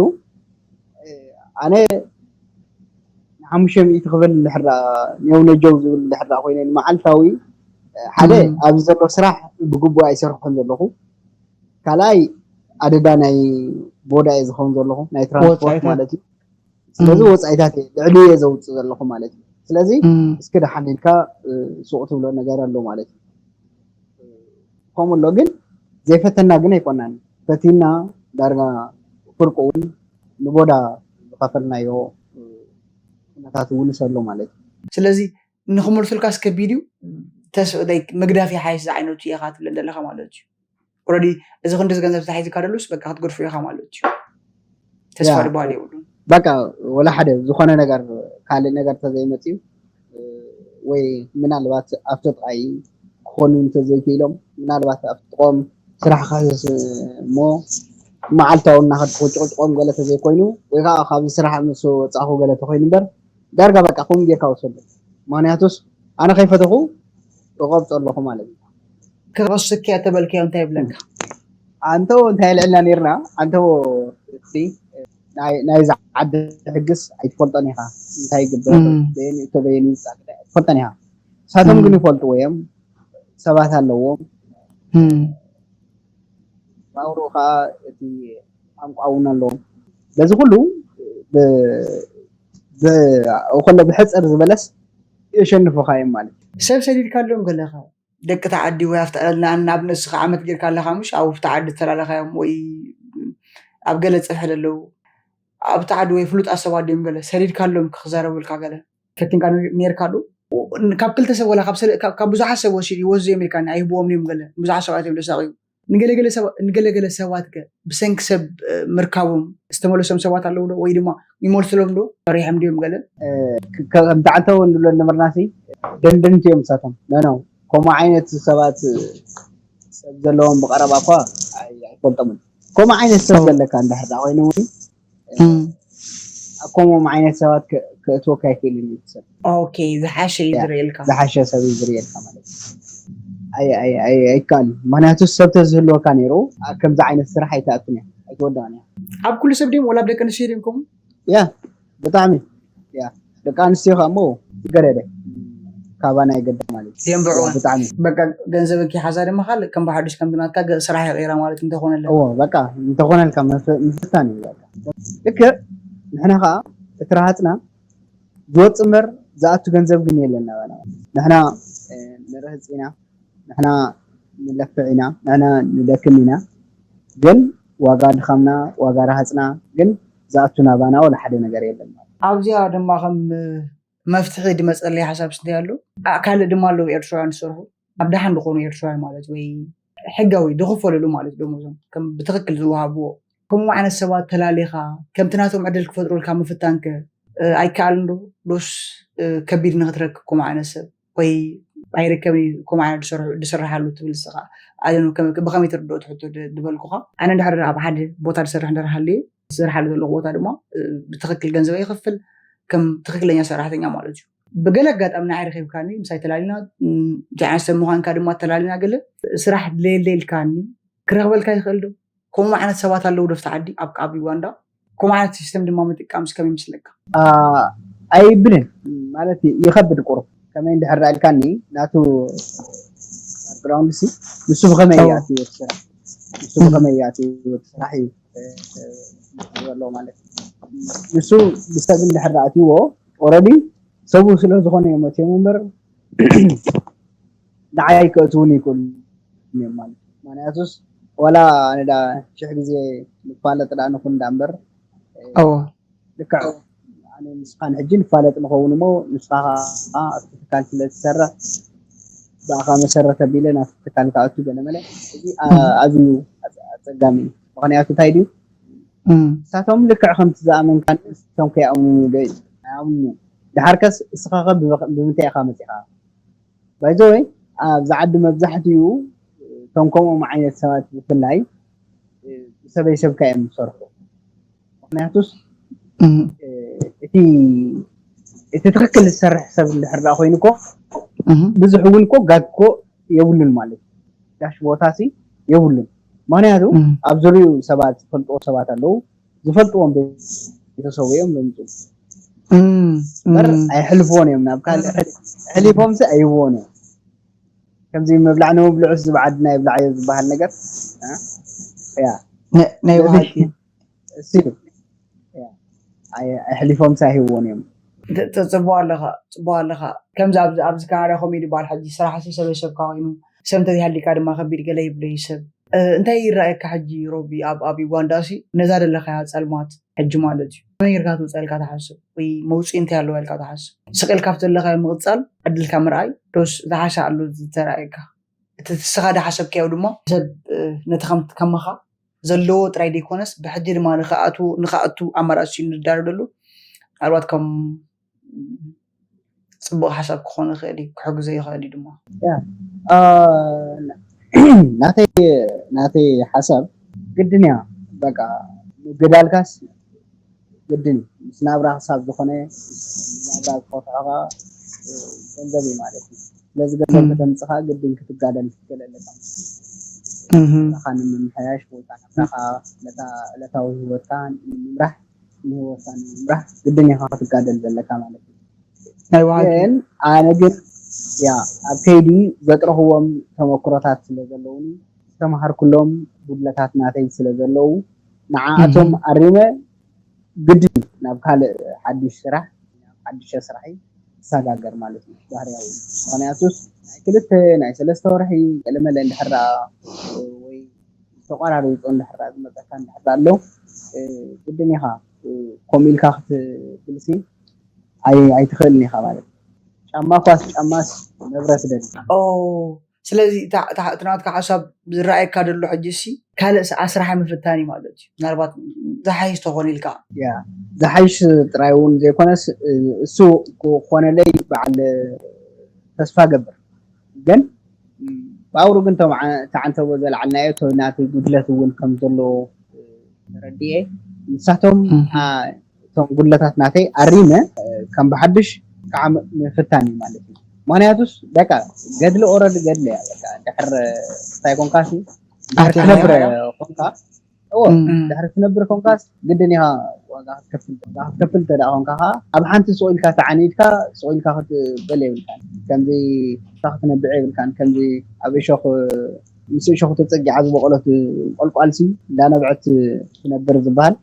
ኣነ ንሓሙሽተ ሚእቲ ክብል እንድሕር ኔው ነጀው ዝብል እንድሕር ኮይነ ንመዓልታዊ ሓደ ኣብዚ ዘሎ ስራሕ ብግቡእ ኣይሰርሖን ዘለኹ ካልኣይ ኣደዳ ናይ ቦዳ እየ ዝኸውን ዘለኹ ናይ ትራንስፖርት ማለት እዩ ስለዚ ወፃኢታት እየ ልዕሊ እየ ዘውፅእ ዘለኹ ማለት እዩ ስለዚ እስኪ ደሓን ኢልካ ሱቕ ትብሎ ነገር ኣሎ ማለት እዩ ከምኡ ኣሎ ግን ዘይፈተና ግን ኣይኮናን ፈቲና ዳርጋ ፍርቁ እውን ንቦዳ ዝኸፈልናዮ ኩነታት እውን ኣሎ ማለት እዩ ስለዚ ንክመልሱልካስ ከቢድ እዩ ተስ- like መግዳፍ ይሓይሽ ዝዓይነቱ ኢኻ ትብለን ዘለኻ ማለት እዩ ኦረዲ እዚ ክንዲ ገንዘብ ተታሒዝካ ደሉስ በቃ ክትገድፎ ኢኻ ማለት እዩ ተስፋ ያ። ዝበሃል የብሉን በቃ ወላ ሓደ ዝኾነ ነገር ካልእ ነገር ተዘይመፅዩ ወይ ምናልባት ኣብቲ ጥቓይ ክኾኑ እንተዘይክኢሎም ምናልባት ኣብቲ ጥቖም ስራሕ ክሕዝ እሞ መዓልታዊ እናኸድኩ ጭቕጭቖም ገለ ተዘይኮይኑ ወይ ከዓ ካብዚ ስራሕ ምስ ወፃእኹ ገለ ተኮይኑ እምበር ዳርጋ በቃ ከምኡ ጌርካ ወሰዱ። ምክንያቱስ ኣነ ከይፈተኹ እቆብፆ ኣለኹ ማለት እዩ። ክቐስኪ እተበልክዮ እንታይ ይብለካ? ኣንተው እንታይ ልዕልና ነርና ኣንተው ናይዚ ዓዲ ሕግስ ኣይትፈልጦን ኢኻ። እንታይ ይግበር በየን ይውፃእ ኣይትፈልጦን ኢኻ። ንሳቶም ግን ይፈልጥዎ እዮም። ሰባት ኣለዎም። ናብርኡ ከዓ እቲ ቋንቋ እውን ኣለዎም። በዚ ኩሉ ከሎ ብሕፅር ዝበለስ የሸንፉኻ እዮም ማለት እዩ። ሰብ ሰዲድካሎም ገለኻ ደቂ ተዓዲ ወይ ኣብቲ ቀለልና ንኣብነት ንስኻ ዓመት ጌርካ ኣለኻ ምሽ ኣብቲ ዓዲ ተላለኻዮም ወይ ኣብ ገለ ፅፍሒ ዘለዉ ኣብቲ ዓዲ ወይ ፍሉጣት ሰባት ድዮም ገለ ሰዲድካሎም ክዛረቡልካ ገለ ፈቲንካ ነርካ ዶ? ካብ ክልተ ሰብ ወላ ካብ ብዙሓት ሰብ ወሲድ ይወስዱ እዮም ኢልካ ኣይህብዎም እዮም ገለ ብዙሓት ሰባት እዮም ደሳቂ ንገለገለ ሰባት ገ ብሰንኪ ሰብ ምርካቦም ዝተመለሶም ሰባት ኣለዉ ዶ ወይ ድማ ይመልስሎም ዶ ፈሪሖም ድዮም ገለ ከምተዓልተው እንብሎ ነበርናሲ ደንደንቲ እዮም ንሳቶም ነነው ከምኡ ዓይነት ሰባት ሰብ ዘለዎም ብቀረባ እኳ ኣይፈልጦምን ከምኡ ዓይነት ሰብ ዘለካ እንድሕር ኮይኑ እውን ኣብ ከምኦም ዓይነት ሰባት ክእትወካ ይክእል እዩ ሰብ ኦኬ ዝሓሸ እዩ ዝርእየልካ ዝሓሸ ሰብ እዩ ዝርእየልካ ማለት እዩ ኣይከኣል ምክንያቱ ሰብ ተዝህልወካ ነይሩ ኣብ ከምዚ ዓይነት ስራሕ ኣይትኣቱን እያ ኣይትወድቕን እያ ኣብ ኩሉ ሰብ ድም ወላ ደቂ ኣንስትዮ ድም ከምኡ ያ ብጣዕሚ ያ ደቂ ኣንስትዮ ከሞ ገደደ ካባና ይገደ ማለት እዩ የንብዕወን ብጣዕሚ በቃ ገንዘብን ከይሓዛ ድማ ካልእ ከም ብሓዱሽ ከምቲ ናትካ ገ- ስራሕ ይቕይራ ማለት እንተኾነለን እዎ በቃ እንተኾነልካ ምፍ- ምፍታን እዩ በቃ ልክዕ ንሕና ከዓ እቲ ረሃፅና ዝወፅ እምበር ዝኣቱ ገንዘብ ግን የለን ናባና ንሕና እ፣ ንርህፅ ኢና ንሕና ንለፍዕ ኢና ንሕና ንደክም ኢና ግን ዋጋ ድኻምና ዋጋ ረሃፅና ግን ዝኣቱ ናባና ወላ ሓደ ነገር የለን ኣብዚኣ ድማ ከም መፍትሒ ድመፀለይ ሓሳብ ስንታይ ኣሎ ኣ- ካልእ ድማ ኣለዉ ኤርትራውያን ዝሰርሑ ኣብ ደሓን ዝኾኑ ኤርትራውያን ማለት ወይ ሕጋዊ ዝኽፈልሉ ማለት ደሞዞም ከም ብትኽክል ዝወሃብዎ ከምኡ ዓይነት ሰባት ተላሊኻ ከምቲ ናቶም ዕድል ክፈጥሩልካ ምፍታንከ እ፣ ኣይከኣልን ዶ ዶስ እ፣ ከቢድ ንክትረክብ ከምኡ ዓይነት ሰብ ወይ ኣይርከብን እዩ ከምኡ ዓይነት ዝሰርሑ- ዝስርሓሉ ትብል ስኻ ኣነ ከም- ብኸመይ ትርድኦ ትሕቶ ድ- ዝበልኩኻ ኣነ እንድሕር ኣብ ሓደ ቦታ ዝሰርሕ እንድሕር ሃልየ ዝሰርሓሉ ዘለኹ ቦታ ድማ እ፣ ብትኽክል ገንዘብ ይኽፍል ከም ትኽክለኛ ሰራሕተኛ ማለት እዩ ብገለ ኣጋጣሚ ንዓይ ረኺብካኒ ምሳይ ተላሊና ም፣ እንታይ ዓይነት ሰብ ምዃንካ ድማ ተላሊና ገለ ስራሕ ድለየለ ኢልካኒ ክረኽበልካ ይኽእል ዶ ከምኡ ዓይነት ሰባት ኣለዉ ዶ ኣብቲ ዓዲ ኣብ ኣብ ዩጋንዳ ከምኡ ዓይነት ሲስተም ድማ ምጥቃም እስከም ይመስለካ ኣይብልን ማለት ይኸብድ ቁሩብ ከመይ እንድሕር ዳልካኒ ናቱ ባክግራውንድ ሲ ንሱ ብኸመይ እዩ ኣትዎ እቲ ስራሕ ንሱ ብኸመይ እዩ ኣትዎ እቲ ስራሕ እዩ ዘሎ ማለት እዩ ንሱ ብሰብ እንድሕር ኣትዎ ኦረዲ ሰቡ ስለ ዝኾነ እዮም ኣትዮም እምበር ንዓይ ከእትውኒ ይክእሉ እዮም ማለት እዩ ምክንያቱስ ዋላ ኣነ ዳ ሽሕ ግዜ ንፋለጥ ዳ ንኹን ዳ እምበር ልክዕ ኣነ ንስኻን ሕጂ ንፋለጥ ንኸውን እሞ ንስኻ ከዓ ኣብቲ ትካል ስለ ትሰርሕ ብኣኻ መሰረት ኣቢለ ናብቲ ትካል ክኣቱ ገለመለ እዚ ኣዝዩ ኣፀጋሚ እዩ ምክንያቱ እንታይ ድዩ ንሳቶም ልክዕ ከምቲ ዝኣመንካ ንሶም ከይኣምኑ ዶ ኣይኣምኑን እዮም ድሓርከስ እስኻ ከ ብምንታይ ኢኻ መፂኻ ባይዘወይ ኣብዚ ዓዲ መብዛሕትኡ እቶም ከምኦም ዓይነት ሰባት ብፍላይ ብሰበይ ሰብካ እዮም ዝሰርሑ ምክንያቱስ እቲ እቲ ትክክል ዝሰርሕ ሰብ እንድሕር ደኣ ኮይኑ እኮ ብዙሕ እውን እኮ ጋግ እኮ የብሉን ማለት እዩ ዳሽ ቦታ ሲ የብሉን ምክንያቱ ኣብ ዙሪኡ ሰባት ዝፈልጥዎ ሰባት ኣለዉ ዝፈልጥዎም ቤተሰቡ እዮም ዘምፅኡ በር ኣይሕልፍዎን እዮም ናብ ካልእ ሕሊፎምሲ ኣይህብዎን እዮም ከምዚ ምብላዕ ንምብልዑስ ዝብዓድና ይብላዓዮ ዝበሃል ነገር ያ ናይ ብሃቂ እሱ እዩ ኣሕሊፎም ሳይህዎም እዮም ጽቡቅ ኣለኻ ጽቡቅ ኣለኻ ከምዚ ኣብዚ ኣብዚ ካናዳ ኮሜዲ በዓል ሕጂ ስራሕ ሲ ሰበይ ሰብካ ኮይኑ ሰብ እንተዘይሃሊካ ድማ ከቢድ ገለ ይብለዩ ሰብ እንታይ ይረኣየካ ሕጂ ሮቢ ኣብ ኣብ ዩጋንዳ ሲ ነዛ ዘለኻያ ጸልማት ሕጂ ማለት እዩ ከመይ ጌርካ ትውፅእ ኢልካ ትሓስብ ወይ መውፅኢ እንታይ ኣለዎ ኢልካ ትሓስብ ስቕ ኢልካ ኣብቲ ዘለኻዮ ምቕፃል ዕድልካ ምርኣይ ዶስ ዝሓሸ ኣሎ ዝተረኣየካ እቲ ስኻ ዝሓሰብካዮ ድማ ሰብ ነቲ ከም ከማኻ ዘለዎ ጥራይ ዘይኮነስ ብሕጂ ድማ ንክኣቱ ኣማራፂ ንዳረደሉ ምናልባት ከም ጽቡቕ ሓሳብ ክኾን ይኽእል እዩ፣ ክሕግዞ ይኽእል እዩ ድማ። ያ፣ አ፣ ናተይ ናተይ ሓሳብ ግድን እያ። በቃ ምግዳልካስ ግድን እዩ። ምስ ናብራ ክሳብ ዝኾነ ናብራ ዝኸፍዖ ከዓ ገንዘብ እዩ ማለት እዩ። ስለዚ ገንዘብ ከተምፅኻ ግድን ክትጋደል ትክእል ኣለካ። ናብራኻ ንምምሕያሽ ወይ ከዓ ናብራኻ ዕለታዊ ህይወትካ ንምምራሕ ንህይወትካ ንምምራሕ ግድን ኢኻ ክትጋደል ዘለካ ማለት እዩ። ናይ ዋሃ ግን ኣነ ግን ያ ኣብ ከይዲ ዘጥረኽዎም ተመክሮታት ስለ ዘለውኒ ዝተምሃርኩሎም ጉድለታት ናተይ ስለ ዘለዉ ንዓኣቶም ኣሪመ ግድን ናብ ካልእ ሓድሽ ስራሕ ናብ ሓድሸ ስራሒ ክሰጋገር ማለት እዩ ባህርያዊ። ምክንያቱስ ናይ ክልተ ናይ ሰለስተ ወርሒ ገለመለ እንድሕር ደኣ ወይ ዝተቋራረይፆ እንድሕር ደኣ ዝመፀካ እንድሕር ደኣ ኣሎ ግድን ኢኻ ከምኡ ኢልካ ክትብልሲ ኣይትኽእልን ኢኻ ማለት እዩ። ጫማ ኳስ ጫማስ መብረት ደል ስለዚ እቲ ናትካ ሓሳብ ዝረኣየካ ደሎ ሕጂ ሲ ካልእ ስራሕ ምፍታን እዩ ማለት እዩ። ምናልባት ዝሓይሽ ተኾን ኢልካ ዝሓይሽ ጥራይ እውን ዘይኮነስ እሱ ክኾነለይ በዓል ተስፋ ገብር ግን ብኣውሩ ግን ተዓንተቦ ዘልዓልናዮ ናተይ ጉድለት እውን ከም ዘሎ ተረዲኤ ንሳቶም እቶም ጉድለታት ናተይ ኣሪመ ከም ብሓድሽ ከዓ ምፍታን እዩ ማለት እዩ። ምክንያቱስ በቃ ገድሊ ኦረዲ ገድሊ እያ። ድሕር እንታይ ኮንካ ትነብረ ኮንካ እዎ ድሕሪ ትነብር ኮንካስ ግድን ኢኻ ዋጋ ክትከፍል ዋጋ ክትከፍል እንተ ደኣ ኮንካ ከዓ ኣብ ሓንቲ ስቕ ኢልካ ተዓኒድካ ስቕ ኢልካ ክትበል የብልካን ከምዚ ክትነብዕ የብልካን ከምዚ ኣብ እሾኽ ምስ እሾኽ ተፀጊዓ ዝበቆለት ቆልቋልሲ እንዳነብዐት ትነብር ዝበሃል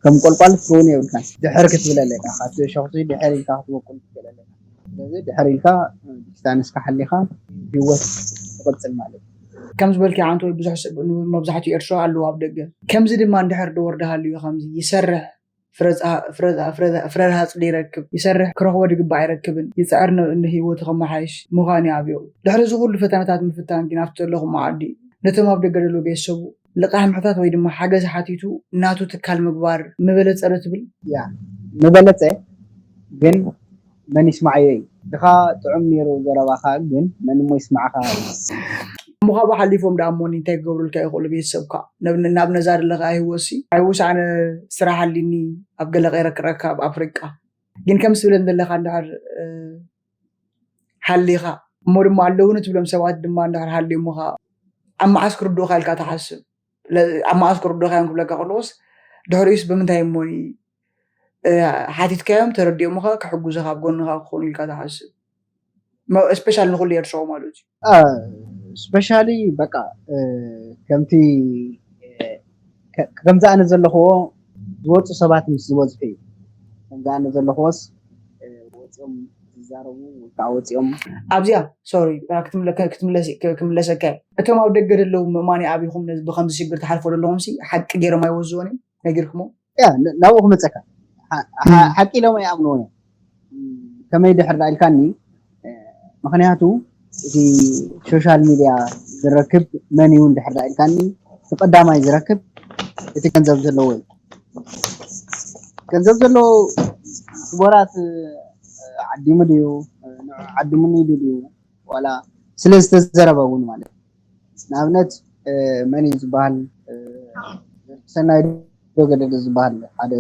ከም ቆልቋል ክትከውን የብልካን ድሕር ክትብል ኣለካ ካብቲ እሾኽሲ ድሕር ኢልካ ክትበቁል ትኽእል ኣለካ ስለዚ ድሕር ኢልካ ዲስታንስካ ሓሊኻ ህይወት ትቕፅል ማለት እዩ። ከም ዝበልክዮ ዓንቶ ብዙሕ ሰብ መብዛሕትኡ ኤርትራዊ ኣለዉ ኣብ ደገ። ከምዚ ድማ እንድሕር ዝወርድ ሃልዩ ከምዚ ይሰርሕ ፍረ ረሃፅ ይረክብ ይሰርሕ ክረኽቦ ዝግባእ ኣይረክብን ይፅዕር ንህይወቱ ከመሓይሽ ምዃን እዩ ኣብኡ። ድሕሪ እዚ ኩሉ ፈተነታት ምፍታን ግን ኣብቲ ዘለኹሞ ዓዲ ነቶም ኣብ ደገ ዘለዉ ቤተሰቡ ልቓሕ ምሕታት ወይ ድማ ሓገዝ ሓቲቱ ናቱ ትካል ምግባር ምበለፀ ዶ ትብል? ያ ምበለፀ ግን መን ይስማዓዮ እዩ ድኻ ጥዑም ነይሩ ዘረባኻ ግን መን እሞ ይስማዓኻ እዩ። እሞ ካብኡ ሓሊፎም ደኣ እሞኒ እንታይ ክገብሩልካ ይኽእሉ ቤተሰብካ? ናብ ነዛ ዘለኻ ህይወትሲ ኣይውሳዕነ ስራሕ ኣሊኒ ኣብ ገለ ቀይረ ክረካ ኣብ ኣፍሪቃ ግን ከም ስብለን ዘለካ እንድሕር ሓሊኻ እሞ ድማ ኣለውኒ ትብሎም ሰባት ድማ እንድሕር ሃልዮምኻ ኣብ መዓስ ክርድኡኻ ኢልካ ትሓስብ? ኣብ መዓስ ክርድኡኻ እዮም ክብለካ ከለዎስ ድሕሪኡስ ብምንታይ እሞኒ ሓቲትካዮም ተረዲኦምኻ ክሕጉዙኻ ኣብ ጎንኻ ክኾኑ ኢልካ ትሓስብ? ስፔሻል ንኩሉ ኤርትራዊ ማለት እዩ። ስፔሻሊ በቃ ከምቲ ከምዚ ኣነ ዘለኽዎ ዝወፁ ሰባት ምስ ዝበዝሑ እዩ። ከምዚ ኣነ ዘለኽዎስ ወፂኦም ዝዛረቡ ወይ ከዓ ወፂኦም ኣብዚኣ ሶሪ ክምለሰካ እቶም ኣብ ደገ ዘለዉ ምእማኒ ኣቢኹም ብከምዚ ሽግር ትሓልፎ ዘለኹም ሓቂ ገይሮም ኣይወዝዎን እዮም ነጊርኩሞ ያ ናብኡ ክመፀካ ሓቂ ኢሎም ኣይኣምንዎን እዮም ከመይ ድሕር ዳኣ ኢልካኒ ምክንያቱ እቲ ሶሻል ሚድያ ዝረክብ መን እዩ እንድሕር ዳኣ ኢልካኒ እቲ ቀዳማይ ዝረክብ እቲ ገንዘብ ዘለዎ እዩ ገንዘብ ዘለዎ ስቦራት ዓዲሙ ድዩ ዓዲሙኒ ኢሉ ድዩ ዋላ ስለ ዝተዘረበ እውን ማለት እዩ ንኣብነት መን እዩ ዝበሃል ሰናይ ዶ ገደደ ዝበሃል ሓደ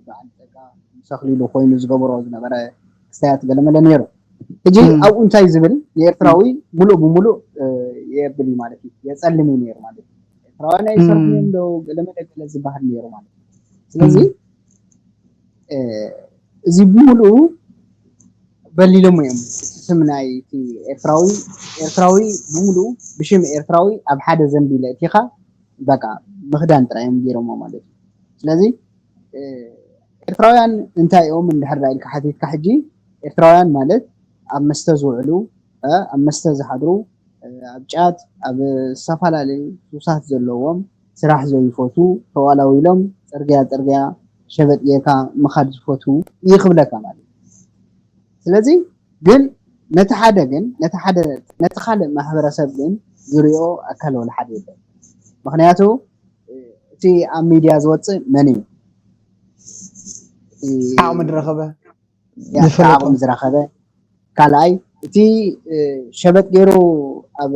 በዓል ፀጋ ምስ ኣኽሊሉ ኮይኑ ዝገበሮ ዝነበረ ክስታያት ገለመለ ነይሩ ሕጂ ኣብኡ እንታይ ዝብል ንኤርትራዊ ሙሉእ ብሙሉእ የብል እዩ ማለት እዩ የፀልም እዩ ነይሩ ማለት እዩ ኤርትራውያን ኣይሰርሑን ዶ ገለመለ ገለ ዝበሃል ነይሩ ማለት እዩ ስለዚ እዚ ብምሉኡ በሊሎሞ እዮም እቲ ስም ናይ እቲ ኤርትራዊ ኤርትራዊ ብምሉኡ ብሽም ኤርትራዊ ኣብ ሓደ ዘንቢል ኣእቲኻ በቃ ምኽዳን ጥራይ እዮም ገይሮሞ ማለት እዩ ስለዚ ኤርትራውያን እንታይ እዮም እንድሕር ኢልካ ሓቲትካ ሕጂ ኤርትራውያን ማለት ኣብ መስተ ዝውዕሉ ኣብ መስተ ዝሓድሩ ኣብ ጫት ኣብ ዝተፈላለዩ ሱሳት ዘለዎም ስራሕ ዘይፈቱ ተዋላዊሎም ፅርግያ ፅርግያ ሸበጥ ጌርካ ምኻድ ዝፈቱ ይኽብለካ ማለት እዩ ስለዚ ግን ነቲ ሓደ ግን ነቲ ሓደ ነቲ ካልእ ማሕበረሰብ ግን ዝሪኦ ኣካል ወላ ሓደ የለን ምክንያቱ እቲ ኣብ ሚድያ ዝወፅእ መን እዩ ዓቕሚ ዝረኸበ ዓቕሚ ዝረኸበ ካልኣይ እቲ ሸበጥ ገይሩ ኣብ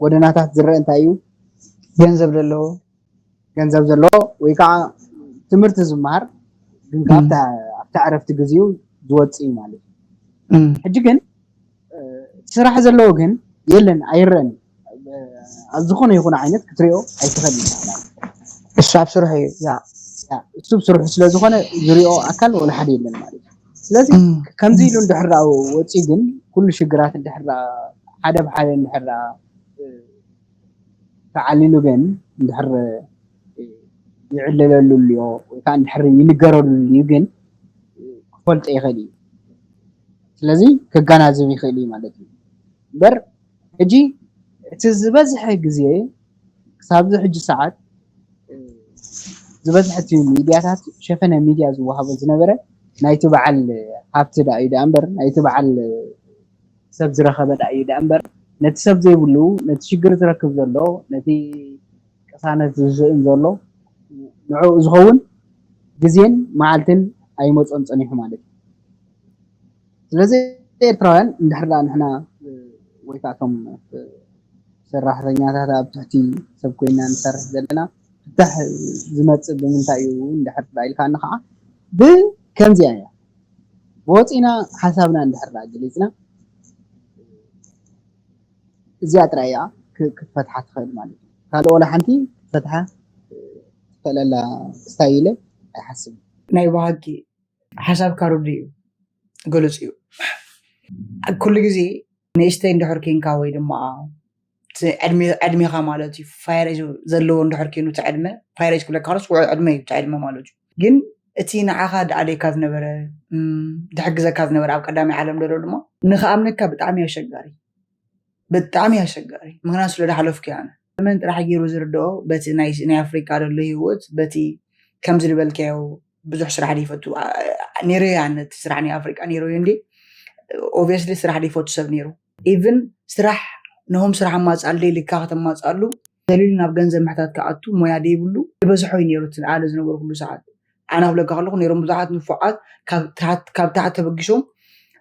ጎደናታት ዝረአ እንታይ እዩ? ገንዘብ ዘለዎ ገንዘብ ዘለዎ ወይ ከዓ ትምህርቲ ዝመሃር ግን ኣብታ ዕረፍቲ ግዜኡ ዝወፅእ እዩ ማለት እዩ። ሕጂ ግን ስራሕ ዘለዎ ግን የለን፣ ኣይረአን። ኣብ ዝኾነ ይኹን ዓይነት ክትሪኦ ኣይትኽእል። እሱ ኣብ ስርሑ እዩ። እሱ ስርሑ ስለዝኾነ ዝሪኦ ኣካል ወላ ሓደ የለን ማለት እዩ። ስለዚህ ከምዚ ኢሉ እንድሕር ወፂኡ ግን ኩሉ ሽግራት እንድሕር ሓደ ብሓደ እንድሕር ተዓሊሉ ግን እንድሕር ይዕለለሉ ልዮ ወይ ከዓ እንድሕር ይንገረሉ ልዩ ግን ክፈልጦ ይኽእል እዩ። ስለዚ ከጋናዝብ ይኽእል እዩ ማለት እዩ። እምበር ሕጂ እቲ ዝበዝሐ ግዜ ክሳብዚ ሕጂ ሰዓት ዝበዝሐ እቲ ሚድያታት ሸፈነ ሚድያ ዝወሃቦ ዝነበረ ናይቲ በዓል ሃብቲ ዳ እዩ ዳ እምበር ናይቲ በዓል ሰብ ዝረኸበ ዳ እዩ ዳ እምበር ነቲ ሰብ ዘይብሉ ነቲ ሽግር ዝረክብ ዘሎ ነቲ ቅሳነት ዝስእን ዘሎ ንዕኡ ዝኸውን ግዜን መዓልትን ኣይመፆን ፀኒሑ ማለት እዩ። ስለዚ ኤርትራውያን እንድሕር ደኣ ንሕና ወይ ከዓ እቶም ሰራሕተኛታት ኣብ ትሕቲ ሰብ ኮይና ንሰርሕ ዘለና ፍታሕ ዝመፅእ ብምንታይ እዩ እንድሕር ደኣ ኢልካኒ ከዓ ብከምዚኣ እያ ወፂና ሓሳብና እንድሕር ደኣ ገሊፅና እዚኣ ጥራይ እያ ክትፈትሓ ትኽእል ማለት እዩ። ካልእ ወላ ሓንቲ ክትፈትሓ ትኽእለላ ስታይ ኢለ ኣይሓስብን። ናይ ባህጊ ሓሳብካ ርዱ እዩ፣ ግሉፅ እዩ። ኩሉ ግዜ ንእሽተይ እንድሕር ኬንካ ወይ ድማ ዕድሜኻ ማለት እዩ ፋይሬጅ ዘለዎ እንድሕር ኬኑ እቲ ዕድመ ፋይሬጅ ክብለካ ከሎስ ውዑይ ዕድመ እዩ እቲ ዕድመ ማለት እዩ። ግን እቲ ንዓኻ ድኣልየካ ዝነበረ ድሕግዘካ ዝነበረ ኣብ ቀዳማይ ዓለም ደሎ ድማ ንኽኣምነካ ብጣዕሚ ኣሸጋሪ ብጣዕሚ ኣሸጋሪ ምክንያቱ ስለ ዳሓለፍኩ ኣነ መን ጥራሕ ገይሩ ዝርድኦ በቲ ናይ ኣፍሪቃ ደሎ ህይወት በቲ ከምዚ ዝበልካዮ ብዙሕ ስራሕ ደይፈቱ ነይረዮ ኣነ እቲ ስራሕ ናይ ኣፍሪቃ ነይረዮ እንዲ ኦብስሊ ስራሕ ደይፈቱ ሰብ ነይሩ ኢቭን ስራሕ ነሆም ስራሕ ኣማፅኣሉ ደይልካ ከተማፅኣሉ ደሊሉ ናብ ገንዘብ ምሕታት ክኣቱ ሞያ ደይብሉ ዝበዝሖ እዩ ነይሩ እቲ ኣነ ዝነበርኩሉ ሰዓት ኣነ ክብለካ ከለኹ ነይሮም ብዙሓት ንፉዓት ካብ ታሕት ተበጊሶም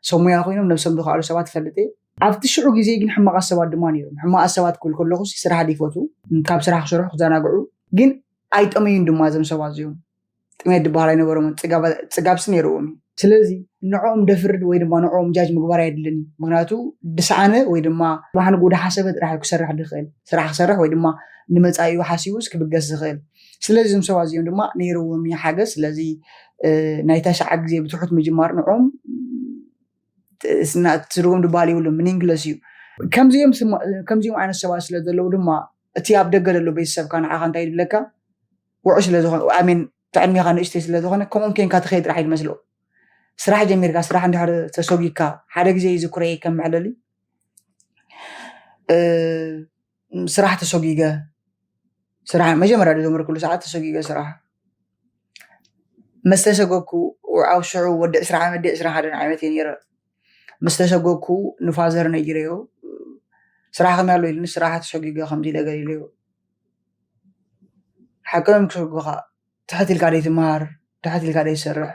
ሰብ ሞያ ኮይኖም ነብሶም ዝኸኣሉ ሰባት ይፈልጥ እየ ኣብቲ ሽዑ ግዜ ግን ሕማቓት ሰባት ድማ ነይሮም ሕማቓት ሰባት ክብል ከለኹ ስራሕ ደይፈቱ ካብ ስራሕ ክሰርሑ ክዘናግዑ ግን ኣይጠመዩን ድማ እዞም ሰባት እዚኦም ጥሜት ዝበሃል ኣይነበሮምን ፅጋብሲ ነይርዎም እዩ ስለዚ ንዕኦም ደፍርድ ወይ ድማ ንዕኦም ጃጅ ምግባር ኣየድልን እዩ ምክንያቱ ድስዓነ ወይ ድማ ባሕንጉ ዳሓሰበ ጥራሕ ክሰርሕ ድኽእል ስራሕ ክሰርሕ ወይ ድማ ንመፃኢኡ ሓሲቡስ ክብገስ ዝኽእል ስለዚ እዞም ሰባት እዚኦም ድማ ነይርዎም እዩ ሓገዝ ስለዚ ናይ ተሽዓ ግዜ ብትሑት ምጅማር ንዕኦም ትርጉም ዝበሃል ይብሉ meaningless እዩ ከምዚኦም ከምዚኦም ዓይነት ሰባት ስለ ዘለዉ ድማ እቲ ኣብ ደገ ዘሎ ቤተሰብካ ንዓኻ እንታይ ይብለካ ውዑይ ስለ ዝኾነ ኣሜን ትዕድሜኻ ንእሽተይ ስለ ዝኾነ ከምኦም ኬንካ ትኸይድ ጥራሕ ይመስሎ ስራሕ ጀሚርካ ስራሕ እንድሕር ተሰጊካ ሓደ ግዜ ይዝክሮ እየ ከም መዕለሊ ስራሕ ተሰጊገ ስራሕ መጀመርያ ዝጀመርኩሉ ሰዓት ተሰጊገ ስራሕ ምስ ተሰገኩ ኣብ ሽዑ ወዲ ዕስራ ዓመት ዲ ዕስራ ሓደ ዓይነት እየ ነይረ ምስ ተሰገኩ ንፋዘር ነጊረዮ ስራሕ ከመይ ኣሎ ኢሉኒ ስራሕ ተሰጊገ ከምዚ ኢለ ገሊለዮ ሓቅም ክሰጉኻ ትሕት ኢልካ ደይትምሃር ትሕት ኢልካ ደይትሰርሕ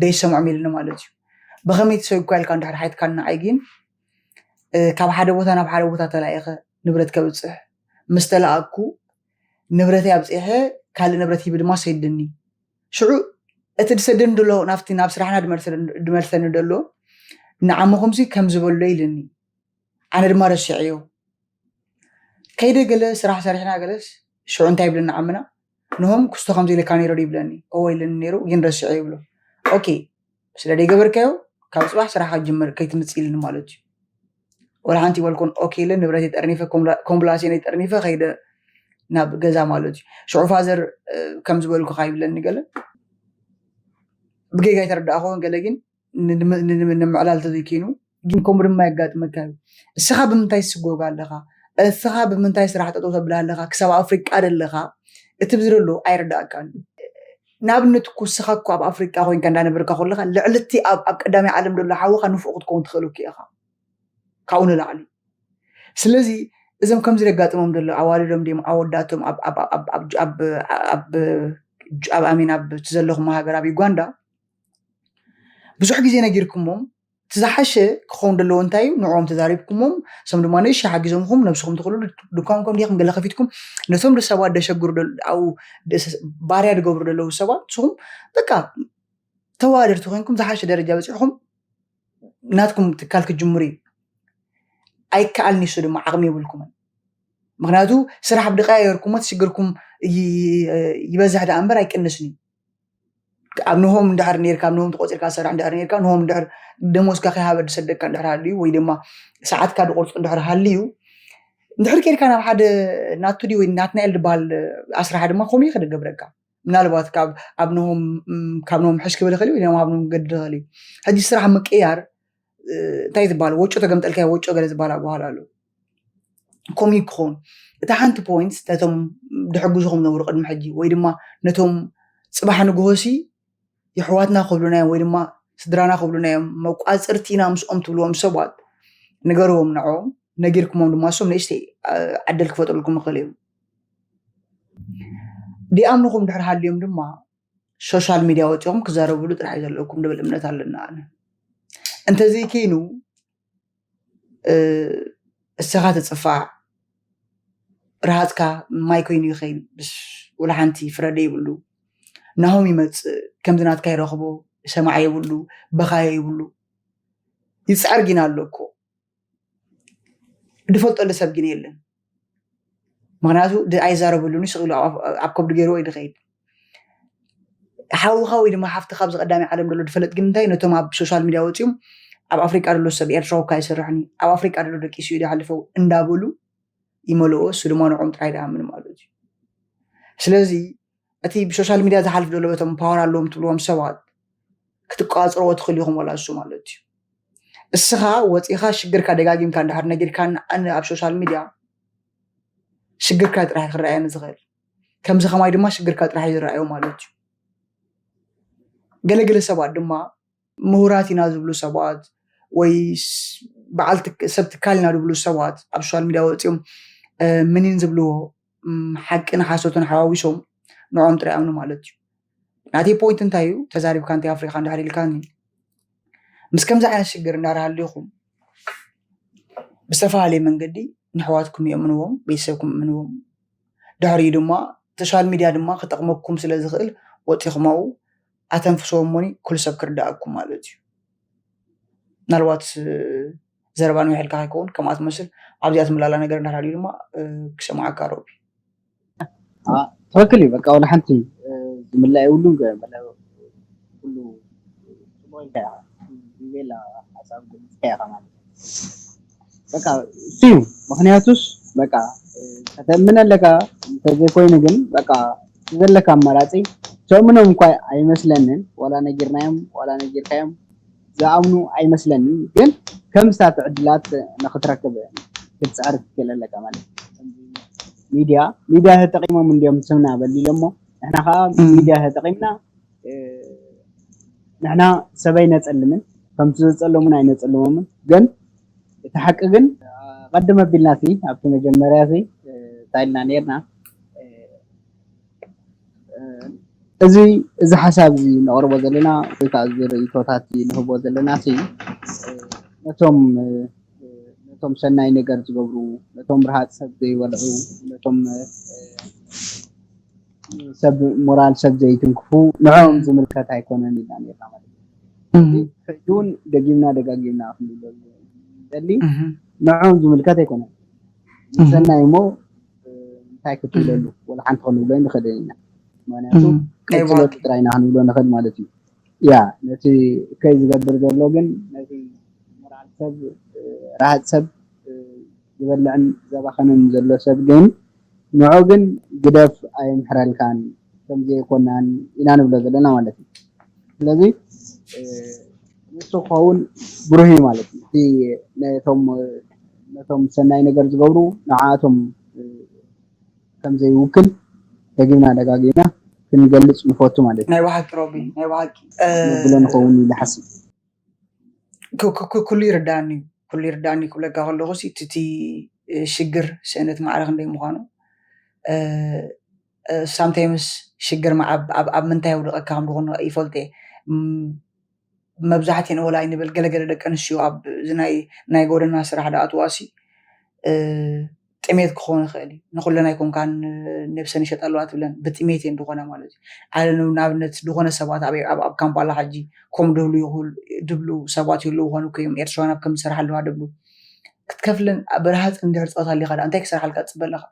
ደይሰምዖም ኢሉኒ ማለት እዩ ብኸመይ ተሰጉካ ኢልካ እንድሕር ሓይትካ ንዓይ ግን ካብ ሓደ ቦታ ናብ ሓደ ቦታ ተላኢኸ ንብረት ከብፅሕ ምስ ተለኣኩ ንብረተይ ኣብፂሐ ካልእ ንብረት ሂቢ ድማ ሰይድኒ ሽዑ እቲ ድሰደኒ ደሎ ናብቲ ናብ ስራሕና ድመልሰኒ ደሎ ንዓመኹምሲ ከም ዝበሎ ኢልኒ ኣነ ድማ ረሲዐዮ ከይደ ገለ ስራሕ ሰሪሕና ገለስ ሽዑ እንታይ ይብለኒ ዓምና ንሆም ክስቶ ከምዚ ኢለካ ነይሮ ይብለኒ እወ ኢለኒ ነይሩ ግን ረሲዐ ይብሎ ኦኬ ስለ ደይገበርካዮ ካብ ፅባሕ ስራሕ ከጅምር ከይትምፅእ ኢልኒ ማለት እዩ ወላ ሓንቲ ይበልኩን ኦኬ ኢለ ንብረተይ ጠርኒፈ ኮምብላሴነይ ጠርኒፈ ከይደ ናብ ገዛ ማለት እዩ ሽዑ ፋዘር ከም ዝበልኩካ ይብለኒ ገለ ብጌጋ ይተረዳእኸውን ገለ ግን ንምዕላል ተዘይኪኑ ግን ከምኡ ድማ የጋጥመካ እዩ እስኻ ብምንታይ ትስጎጋ ኣለኻ እስኻ ብምንታይ ስራሕ ጠጠው ተብላ ኣለኻ ክሳብ ኣፍሪቃ ደለኻ እቲ ብዝደሎ ኣይረዳእካን ንኣብነት እኮ እስኻ እኮ ኣብ ኣፍሪቃ ኮይንካ እንዳነበርካ ከለኻ ልዕሊ እቲ ኣብ ቀዳማይ ዓለም ዘሎ ሓውኻ ንፉዕ ክትከውን ትኽእል እኮ ኢኻ ካብኡ ንላዕሊ ስለዚ እዞም ከምዚ ዘጋጥሞም ዘሎ ኣዋልዶም ድም ኣወዳቶም ኣብ ኣሜን ኣብ ዘለኹም ሃገር ኣብ ዩጋንዳ ብዙሕ ግዜ ነጊርኩሞም እቲ ዝሓሸ ክኸውን ዘለዎ እንታይ እዩ? ንዕኦም ተዛሪብኩሞም፣ እሶም ድማ ንእሽተይ ሓጊዞምኹም፣ ነብስኹም ትኽእሉ፣ ድኳንኩም ዲኹም ገለ ከፊትኩም፣ ነቶም ሰባት ደሸግሩ ደል-፣ ኣብኡ ደስ-፣ ባርያ ድገብሩ ደለዉ ሰባት፣ ንስኹም በቃ ተወዳደርቲ ኮይንኩም ዝሓሸ ደረጃ በጺሕኩም ናትኩም ትካል ክትጅምሩ እዩ። ኣይከኣልን እዩ፣ እሱ ድማ ዓቕሚ የብልኩምን። ምኽንያቱ ስራሕ ብድቃ የርኩሞ፣ እቲ ሽግርኩም ይ-፣ ይበዝሕ ደኣ እምበር ኣይቅንስን እዩ። ኣብ ንሆም እንድሕር ኔርካ፣ ኣብ ንሆም ተቆጺርካ ትሰርሕ እንድሕር ኔርካ፣ ንሆም እንድሕር ደሞዝካ ከይሃበ ዝሰደካ እንድሕር ሃልዩ፣ ወይ ድማ ሰዓትካ ዝቆርጹ እንድሕር ሃልዩ፣ እንድሕር ኬድካ ናብ ሓደ ናቱ ድዩ ወይ ናትናኤል ዝበሃል ኣስራሒ ድማ ከምኡ እዩ ክገብረካ። ምናልባት ካብ ኣብ ንሆም፣ ም፣ ካብ ንሆም ሕሽ ክብል ይኽእል እዩ፣ ወይ ድማ ኣብ ንሆም ክገድድ ይኽእል እዩ። ሕጂ ስራሕ ምቅያር፣ እ፣ እንታይ ዝበሃል ወጮ ተገምጠልካዮ ወጮ ገለ ዝበሃል ኣበሃህላ ኣሎ። ከምኡ ክኸውን፣ እታ ሓንቲ ፖይንት ነቶም ድሕግዙኹም ዝነበሩ ቅድሚ ሕጂ ወይ ድማ ነቶም ጽባሕ ንግሆሲ የሕዋትና ክብሉናዮም ወይ ድማ ስድራና ክብሉናዮም መቋጽርቲ ኢና ምስኦም ትብልዎም ሰባት ንገርዎም ንዕኦም። ነጊርኩሞም ድማ እሶም ንእሽተይ፣ እ፣ ዕድል ክፈጥሩልኩም ይኽእሉ እዮም። ዲኣምንኹም ድሕር ሃልዮም ድማ ሶሻል ሚድያ ወጺኹም ክዛረብሉ ጥራሕ እዩ ዘለኩም ድብል እምነት ኣለና ኣነ። እንተዘይከይኑ፣ እ፣ እስኻ ትጽፋዕ፣ ረሃጽካ ማይ ኮይኑ ይኸይድ፣ ብስ ወላ ሓንቲ ፍረደ ይብሉ። ናሆም ይመጽእ፣ ከምዚ ናትካ ይረኽቦ፣ ሰማዕ የብሉ፣ በኻዮ ይብሉ። ይጽዕር ግን ኣሎ እኮ። ድፈልጠሉ ሰብ ግን የለን። ምኽንያቱ ድ-፣ ኣይዛረበሉን እዩ፣ ስቕ ኢሉ ኣብ፣ ኣብ ከብዱ ገይርዎ እዩ ድኸይድ። ሓውኻ ወይ ድማ ሓፍትኻ ኣብዚ ቀዳማይ ዓለም ዘሎ ድፈለጥ ግን እንታይ፣ ነቶም ኣብ ሶሻል ሚድያ ወጺኦም ኣብ ኣፍሪቃ ዘሎ ሰብ ኤርትራዊ እኳ ኣይሰርሕን እዩ፣ ኣብ ኣፍሪቃ ዘሎ ደቂሱ እዩ ድሓልፈው እንዳበሉ ይመልኦ፣ እሱ ድማ ንዕኦም ጥራይ ድኣምን ማለት እዩ። ስለዚ እቲ ብሶሻል ሚድያ ዝሓልፍ ዘሎ በቶም ፓወር ኣለዎም ትብልዎም ሰባት ክትቋጽርዎ ትኽእሉ ኢኹም፣ ዋላ እሱ ማለት እዩ። እስኻ ወጺኻ ሽግርካ ደጋጊምካ እንድሕር ነጊርካ፣ ኣነ ኣብ ሶሻል ሚድያ ሽግርካ ጥራሕ ክረኣየኒ ዝኽእል፣ ከምዚ ከማይ ድማ ሽግርካ ጥራሕ እዩ ዝረኣዮ ማለት እዩ። ገለገለ ሰባት ድማ ምሁራት ኢና ዝብሉ ሰባት ወይ ስ-፣ በዓል ትክ-፣ ሰብ ትካል ኢና ዝብሉ ሰባት ኣብ ሶሻል ሚድያ ወጺኦም፣ እ፣ ምኒን ዝብልዎ፣ እም፣ ሓቅን ሓሶትን ሓዋዊሶም ንዕኦም ጥራይ ይኣምኑ ማለት እዩ። ናተይ ፖይንት እንታይ እዩ? ተዛሪብካ እንታይ ኣፍሪኻ እንድሕር ኢልካኒ፣ ምስ ከምዚ ዓይነት ሽግር እንዳሃለኹም ብዝተፈላለየ መንገዲ ንኣሕዋትኩም የእምንዎም፣ ቤተሰብኩም የእምንዎም። ድሕሪኡ ድማ ሶሻል ሚድያ ድማ ክጠቕመኩም ስለ ዝኽእል ወጺኹም ኣብኡ ኣተንፍስዎ እሞኒ ኩሉ ሰብ ክርድኣኩም ማለት እዩ። ምናልባት፣ እ፣ ዘረባ ነዊሕ ኢልካ ከይከውን ከምኣ ትመስል ኣብዚኣ ትምላላ ነገር እንድሕር ሃልዩ ድማ፣ እ፣ ክሰምዓካ ሮቢ። አ፣ ትኽክል እዩ። በቃ ወላ ሓንቲ፣ እ፣ ዝምላእ የብሉን። ገ-፣ በለ-፣ ኩሉ ጽቡቕ ኢልካ ኢኻ። ቪቬላ ሓሳብ ገሊጽካ ኢኻ ማለት እዩ። በቃ እሱ እዩ። ምኽንያቱስ በቃ፣ እ፣ ከተእምን ኣለካ፣ እንተዘይኮይኑ ግን በቃ እቲ ዘለካ ኣማራጺ ተእምኖም እኳ ኣይመስለንን። ዋላ ነጊርናዮም፣ ዋላ ነጊርካዮም ዝኣምኑ ኣይመስለንን። ግን ከም ስታት ዕድላት ንኽትረክብ ክትጽዕር ትክእል ኣለካ ማለት እዩ። ሚድያ፣ ሚድያ ተጠቂሞም እንዲዮም ስምና በሊሎሞ፣ ንሕና ከዓ እም። ሚድያ ተጠቂምና፣ እ፣ ንሕና ሰብ ኣይነጸልምን፣ ከምቲ ዘጸለሙን ኣይነጸልሞምን። ግን እቲ ሓቂ ግን፣ ቀደም ኣቢልና ሲ፣ ኣብቲ መጀመርያ ሲ፣ እ፣ እንታይ ኢልና ነይርና? እ፣ እ፣ እዚ፣ እዚ ሓሳብ እዚ ነቕርቦ ዘለና ወይ ከዓ እዚ ርእይቶታት እዚ ንህቦ ዘለና ሲ፣ እ፣ ነቶም፣ እ፣ ነቶም ሰናይ ነገር ዝገብሩ፣ ነቶም ርሃፅ ሰብ ዘይበልዑ፣ ነቶም፣ እ፣ ሰብ ሞራል ሰብ ዘይትንክፉ፣ ንዕኦም ዝምልከት ኣይኮነን ኢልና ነይርና ማለት እዩ። እም። ሕጂ እውን ደጊምና ደጋጊምና ክንብሎ ንደሊ፣ እም። ንዕኦም ዝምልከት ኣይኮነን። እም። ንሰናይ እሞ፣ እ፣ እንታይ ክትብለሉ? ወላ ሓንቲ ክንብሎ ንኽእል ኢና። ምኽንያቱ እም። ቀጽለሉ ጥራይ ኢና ክንብሎ ንኽእል ማለት እዩ። ያ፣ ነቲ እከይ ዝገብር ዘሎ ግን፣ ነቲ ሞራል ሰብ፣ እ፣ ረሃፅ ሰብ፣ እ፣ ዝበልዕን ዘባኸንን ዘሎ ሰብ ግን፣ ንዑ ግን ግደፍ፣ ኣይምሕረልካን፣ ከም ዘይኮናን ኢና ንብሎ ዘለና ማለት እዩ። ስለዚ፣ እ፣ ንሱ ክኸውን ብሩህ እዩ ማለት እዩ። እቲ ነቶም፣ ነቶም ሰናይ ነገር ዝገብሩ ንዓኣቶም፣ እ፣ ከም ዘይውክል ደጊምና ደጋጊምና ክንገልጽ ንፈቱ ማለት እዩ። ናይ ብሓቂ ሮቢ፣ ናይ ብሓቂ፣ እ፣ ንብሎ ንኸውን ኢለ ሓስብ። ክ-፣ ክ-፣ ክ-፣ ኩሉ ይርዳእኒ እዩ። ኩሉ ይርዳእኒ ክብለካ ከለኹ ሲ፣ እቲ፣ እቲ፣ እ፣ ሽግር ስእነት ማዕረ ክንደይ ምዃኑ፣ እ፣ እ፣ ሳምታይምስ ሽግር መ-፣ ኣብ፣ ኣብ፣ ኣብ ምንታይ የውድቐካ ከም ዝኾነ ይፈልጦ እየ። እም፣ መብዛሕትኤን ወላ ኣይንበል ገለገለ ደቂ ኣንስትዮ ኣብ እዚ ናይ ናይ ጎደና ስራሕ ደኣ ኣትዋሲ ጥሜት ክኾን ይኽእል እዩ። ንኹለን ኣይኮንካን ነብሰን ይሸጣ ኣለዋ ትብለን ብጥሜት እየን ዝኾና ማለት እዩ። ኣነ ንኣብነት ዝኾነ ሰባት ኣብ ኣብ ካምፓላ ሕጂ ከም ድብሉ ይኹል ድብሉ ሰባት ይህልው ይኾኑ እዮም ኤርትራውያን ኣብ ከም ዝሰርሓ ኣለዋ ድብሉ ክትከፍለን ብርሃፅ እንድሕር ፀወታ ኣሊኻ እንታይ ክሰርሓልካ ትፅበ ኣለኻ?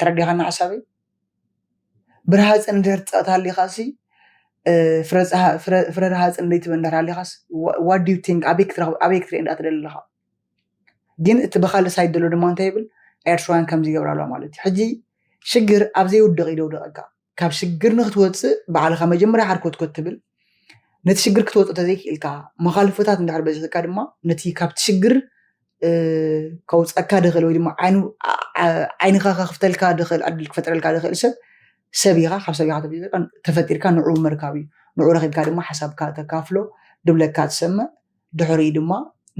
ተረዲኻና ሓሳበይ? ብርሃፅ እንድሕር ትፃወት ሃሊኻሲ ፍረ ረሃፅ እንደይትበ እንድሕር ሃሊኻስ what do you think ኣበይ ክትረኽብ ኣበይ ክትርኢ እንዳትደሊ ኣለኻ? ግን እቲ ብካልእ ሳይድ ዘሎ ድማ እንታይ ይብል? ኤርትራውያን ከምዚ ይገብራ ኣለዋ ማለት እዩ። ሕጂ ሽግር ኣብ ዘይውድቕ ይደውደቐካ። ካብ ሽግር ንክትወፅእ ባዕልኻ መጀመርያ ሓርኮትኮት ትብል። ነቲ ሽግር ክትወፅእ ተዘይክእልካ መኻልፎታት እንድሕር በዚሕካ ድማ ነቲ ካብቲ ሽግር ከውፀካ ድኽእል ወይ ድማ ዓይንኻ ከክፍተልካ ድኽእል ዕድል ክፈጥረልካ ድኽእል ሰብ ሰብ ኢኻ። ካብ ሰብ ኢኻ ተፈጢርካ ንዕኡ ምርካብ እዩ። ንዕኡ ረኪብካ ድማ ሓሳብካ ተካፍሎ፣ ድብለካ ትሰምዕ፣ ድሕሪኡ ድማ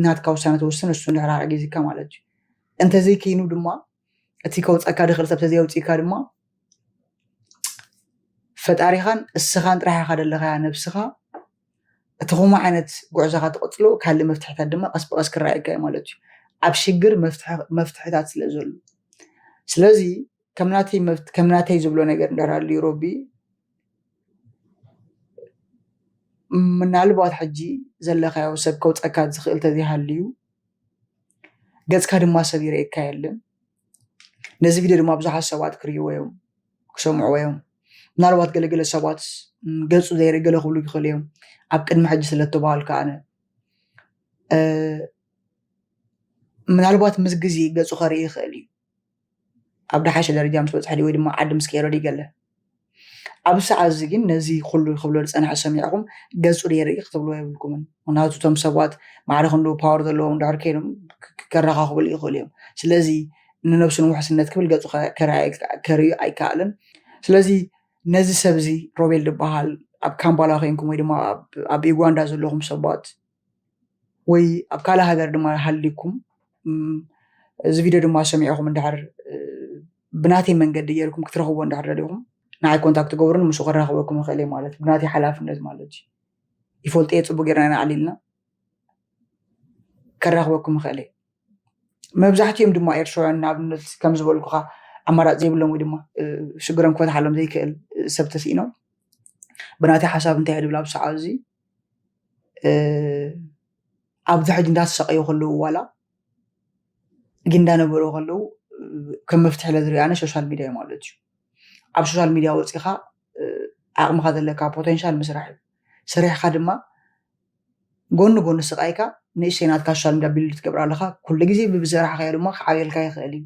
ናትካ ውሳነ ተወስን እሱ እንድሕር ኣርጊዝካ ማለት እዩ። እንተዘይከይኑ ድማ እቲ ከውፀካ ድኽእል ሰብ ተዘይውፅእካ ድማ ፈጣሪኻን እስኻን ጥራሕ ኢኻ ደለኻያ ነብስኻ እቲ ከምኡ ዓይነት ጉዕዞኻ ትቕፅሎ ካልእ መፍትሕታት ድማ ቀስ ብቐስ ክረኣየካ እዩ ማለት እዩ ኣብ ሽግር መፍትሕታት ስለ ዘሎ ስለዚ ከም ናተይ ዝብሎ ነገር እንድሕር ሃልዩ ሮቢ ምናልባት ሕጂ ዘለኻዮ ሰብ ከውፀካ ዝኽእል ተዘይሃልዩ ገፅካ ድማ ሰብ ይርእየካ የለን ነዚ ቪድዮ ድማ ብዙሓት ሰባት ክርእይዎ እዮም ክሰምዕዎ እዮም ምናልባት ገለገለ ሰባት ገፁ ዘይርኢ ገለ ክብሉ ይኽእሉ እዮም ኣብ ቅድሚ ሕጂ ስለተባሃልካ ኣነ ምናልባት ምስ ግዜ ገፁ ከርኢ ይኽእል እዩ ኣብ ደሓሸ ደረጃ ምስ በፅሐ ወይ ድማ ዓዲ ምስ ከይረዱ ይገለ ኣብዚ ሰዓት እዚ ግን ነዚ ኩሉ ክብሎ ዝፀንሐ ሰሚዕኹም ገፁ ዘይርኢ ክትብልዎ የብልኩምን ምክንያቱ እቶም ሰባት ማዕረ ክንዱ ፓወር ዘለዎም ድሕር ከይኖም ከራኻኽብሉ ይኽእሉ እዮም ስለዚ ንነብሱ ንውሕስነት ክብል ገፁ ከርእዩ ኣይከኣልን ስለዚ ነዚ ሰብ እዚ ሮቤል ዝበሃል ኣብ ካምባላ ኮይንኩም ወይ ድማ ኣብ ዩጋንዳ ዘለኹም ሰባት ወይ ኣብ ካልእ ሃገር ድማ ሃሊኩም እዚ ቪድዮ ድማ ሰሚዕኹም እንድሕር ብናተይ መንገዲ ጌርኩም ክትረኽብዎ እንድሕር ደሊኹም ንዓይ ኮንታክት ገብሩን ምስኡ ከራኽበኩም ይኽእል እየ ማለት ብናተይ ሓላፍነት ማለት እዩ ይፈልጦ እየ ፅቡቅ ጌርና ኢና ዓሊልና ከራኽበኩም ይኽእል እየ መብዛሕትኦም ድማ ኤርትራውያን ንኣብነት ከም ዝበልኩኻ ኣማራፂ ዘይብሎም ወይ ድማ ሽግሮም ክፈትሓሎም ዘይክእል ሰብ ተስኢኖም ብናተይ ሓሳብ እንታይ እየ ድብል ኣብ ሰዓት እዚ ኣብዚ ሕጂ እንዳተሰቀዩ ከለዉ ዋላ ግን እንዳነበሩ ከለዉ ከም መፍትሒ ለዝርኢ ኣነ ሶሻል ሚድያ ማለት እዩ ኣብ ሶሻል ሚድያ ወፂኻ ዓቕምኻ ዘለካ ፖቴንሻል ምስራሕ እዩ ስሪሕካ ድማ ጎኒ ጎኒ ስቃይካ ንእሽተይ ናትካ ሶሻል ሚድያ ቢልድ ትገብር ኣለካ ኩሉ ግዜ ብብዝራሕካዮ ድማ ክዓብየልካ ይኽእል እዩ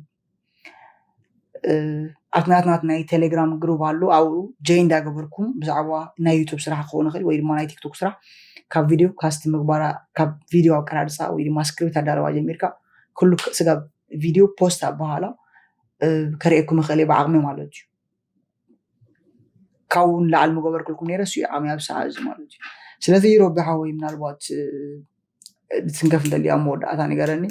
ኣብቲ ናትና ናይ ቴሌግራም ግሩፕ ኣሎ ኣብኡ ጆይን እንዳገበርኩም ብዛዕባ ናይ ዩቱብ ስራሕ ክኸውን ይኽእል ወይ ድማ ናይ ቲክቶክ ስራሕ ካብ ቪድዮ ካስት ምግባራ ካብ ቪድዮ ኣቀራርፃ ወይ ድማ ስክሪፕት ኣዳለዋ ጀሚርካ ኩሉ ስጋብ ቪድዮ ፖስት ኣበሃላ ከርእየኩም ይኽእል ብዓቕሚ ማለት እዩ ካብኡ ንላዕሊ ምገበርክልኩም ነይረ እሱ ዓቕሚ ኣብ ሰዓት እዚ ማለት እዩ ስለዚ ረቢ ሓወይ ምናልባት ትንከፍ እንደሊ ኣብ መወዳእታ ንገረኒ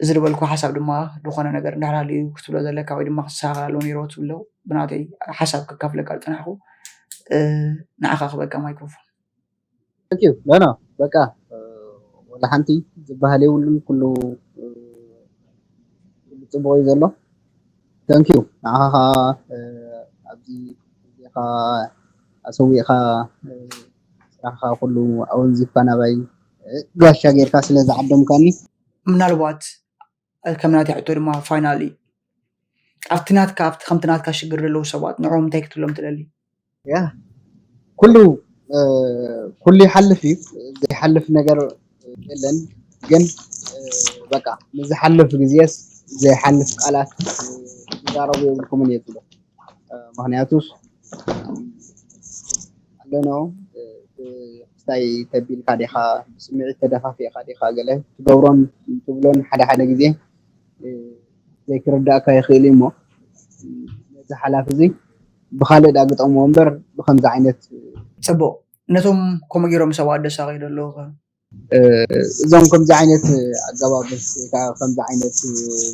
እዚ ዝበልኩ ሓሳብ ድማ ዝኾነ ነገር እንዳሕር ሃልዩ ክትብሎ ዘለካ ወይ ድማ ክስተካከል ኣለዎ ነይርዎ ትብሎ ብናተይ ሓሳብ ከካፍለካ ዝፅናሕኩ ንዓኻ ክበካ ማይክሮፎን Thank you no no በቃ ወላ ሓንቲ ዝበሃል የብሉን ኩሉ ኩሉ ፅቡቅ እዩ ዘሎ Thank you ንዓኻ ከዓ ኣብዚ ግዜኻ ኣሰዊእኻ ስራሕኻ ኩሉ ኣወንዚፍካ ናባይ ጋሻ ጌርካ ስለ ዝዓደምካኒ ምናልባት ከም ናተይ ሕቶ ድማ ፋይናሊ ኣብቲ ናትካ ኣብቲ ከምቲ ናትካ ሽግር ዘለዉ ሰባት ንዕኦም እንታይ ክትብሎም ትደሊ ያ ኩሉ ኩሉ ይሓልፍ እዩ ዘይሓልፍ ነገር የለን ግን በቃ ንዝሓልፍ ግዜስ ዘይሓልፍ ቃላት ይዛረቡ የብልኩምን እየ ትብሎ ምክንያቱስ ኣለኖ ክስታይ ተቢልካ ዲኻ ብስምዒት ተደፋፊእካ ዲኻ ገለ ትገብሮን ትብሎን ሓደ ሓደ ግዜ ዘይክርዳእካ ይኽእል እዩ እሞ ነዚ ሓላፊ እዚ ብካልእ ዳ ግጠምዎ እምበር ብከምዚ ዓይነት ፅቡቅ ነቶም ከምኡ ገይሮም ሰባት ደሳቂ ዘለዉ እዞም ከምዚ ዓይነት ኣገባብ ወይ ከዓ ከምዚ ዓይነት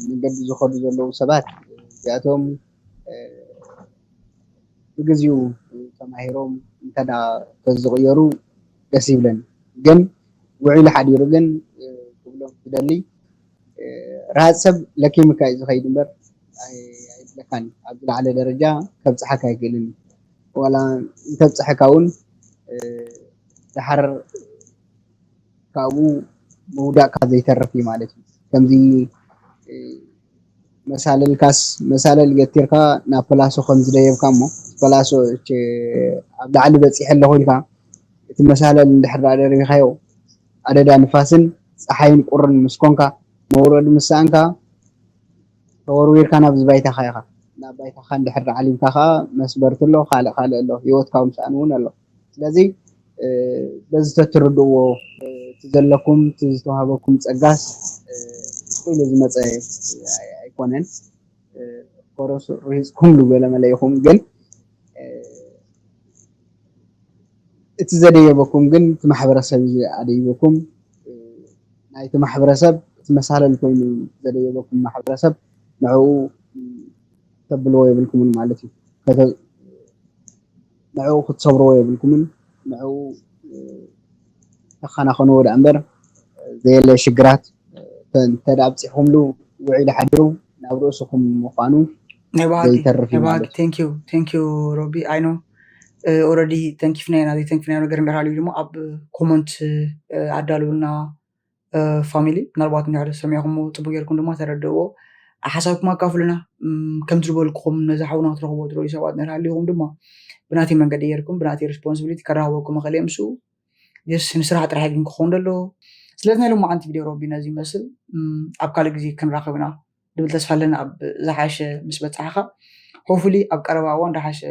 መንገዲ ዝኸዱ ዘለዉ ሰባት እዚኣቶም ብግዚኡ ተማሂሮም እንተ ተዝቕየሩ ደስ ይብለኒ። ግን ውዒሉ ሓዲሩ ግን ክብሎም ዝደሊ ርሃፅ ሰብ ለኪምካ እዩ ዝኸይድ እምበር ኣይብለካን። ኣብ ዝለዓለ ደረጃ ከብፅሓካ ኣይክእልን። ዋላ እንተብፅሐካ እውን ድሓር ካብኡ ምውዳቕካ ዘይተርፍ እዩ ማለት እዩ። ከምዚ መሳለልካስ መሳለል ገቲርካ ናብ ፕላሶ ከም ዝደየብካ እሞ ፕላሶ ኣብ ላዕሊ በፂሐ ኣለኹ ኢልካ እቲ መሳለል እንድሕር ደሪብካዮ ኣደዳ ንፋስን ፀሓይን ቁርን ምስ ኮንካ መውረዲ ምስ ሰኣንካ ተወርዊርካ ናብዚ ባይታኻ ኢኻ። ናብ ባይታኻ እንድሕር ዓሊምካ ከዓ መስበርቲ ኣሎ፣ ካልእ ካልእ ኣሎ፣ ህይወትካ ምስኣን እውን ኣሎ። ስለዚ በዚ ተትርድእዎ እቲ ዘለኩም እቲ ዝተዋሃበኩም ፀጋስ ኢሉ ዝመፀ ኣይኮነን። ኮረስ ርሂፅኩም ዝገለ መለ ኢኹም ግን እቲ ዘደየበኩም ግን እቲ ማሕበረሰብ እዩ ኣደይበኩም። ናይቲ ማሕበረሰብ እቲ መሳለል ኮይኑ ዘደየበኩም ማሕበረሰብ ንዕኡ ተብልዎ የብልኩምን ማለት እዩ። ንዕኡ ክትሰብርዎ የብልኩምን። ንዕኡ ተኸናኸንዎ ደኣ እምበር ዘየለ ሽግራት እንተ ኣብፂሕኩምሉ ውዒሉ ሓዲሩ ናብ ርእስኹም ምዃኑ ዘይተርፍ እዩ ማለት እዩ። Thank you, thank you ሮቢ። I know already ተንኪፍና ኢና። ዘይተንኪፍና ነገር እንዳሃልዩ ድማ ኣብ ኮመንት ኣዳልውና ፋሚሊ። ምናልባት እንድሕር ሰሚዕኹሞ ፅቡቅ ጌርኩም ድማ ተረድእዎ፣ ሓሳብኩም ኣካፍሉና። ከምቲ ዝበልኩኹም ነዚ ሓውና ክትረኽቦ ትደልዩ ሰባት እንድሕር ሃሊኹም ድማ ብናተይ መንገዲ ጌርኩም ብናተይ ሪስፖንሲቢሊቲ ከራኽበኩም እኽእል እየ ምስኡ። ስ ንስራሕ ጥራሕ ግን ክኸውን ደሎ። ስለዚ ናይ ሎማዓንቲ ቪድዮ ሮቢ ነዚ ይመስል። ኣብ ካልእ ግዜ ክንራኸብ ኢና ድብል ተስፋ ኣለና። ኣብ ዝሓሸ ምስ በፃሕኻ ሆፉሊ ኣብ ቀረባ እዋን ዝሓሸ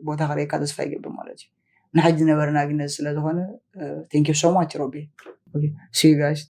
ቦታ ክርእየካ ተስፋ ይገብር ማለት እዩ። ንሓጂ ዝነበረና ግን ነዚ ስለዝኾነ thank you so much ሮቢ። See you guys.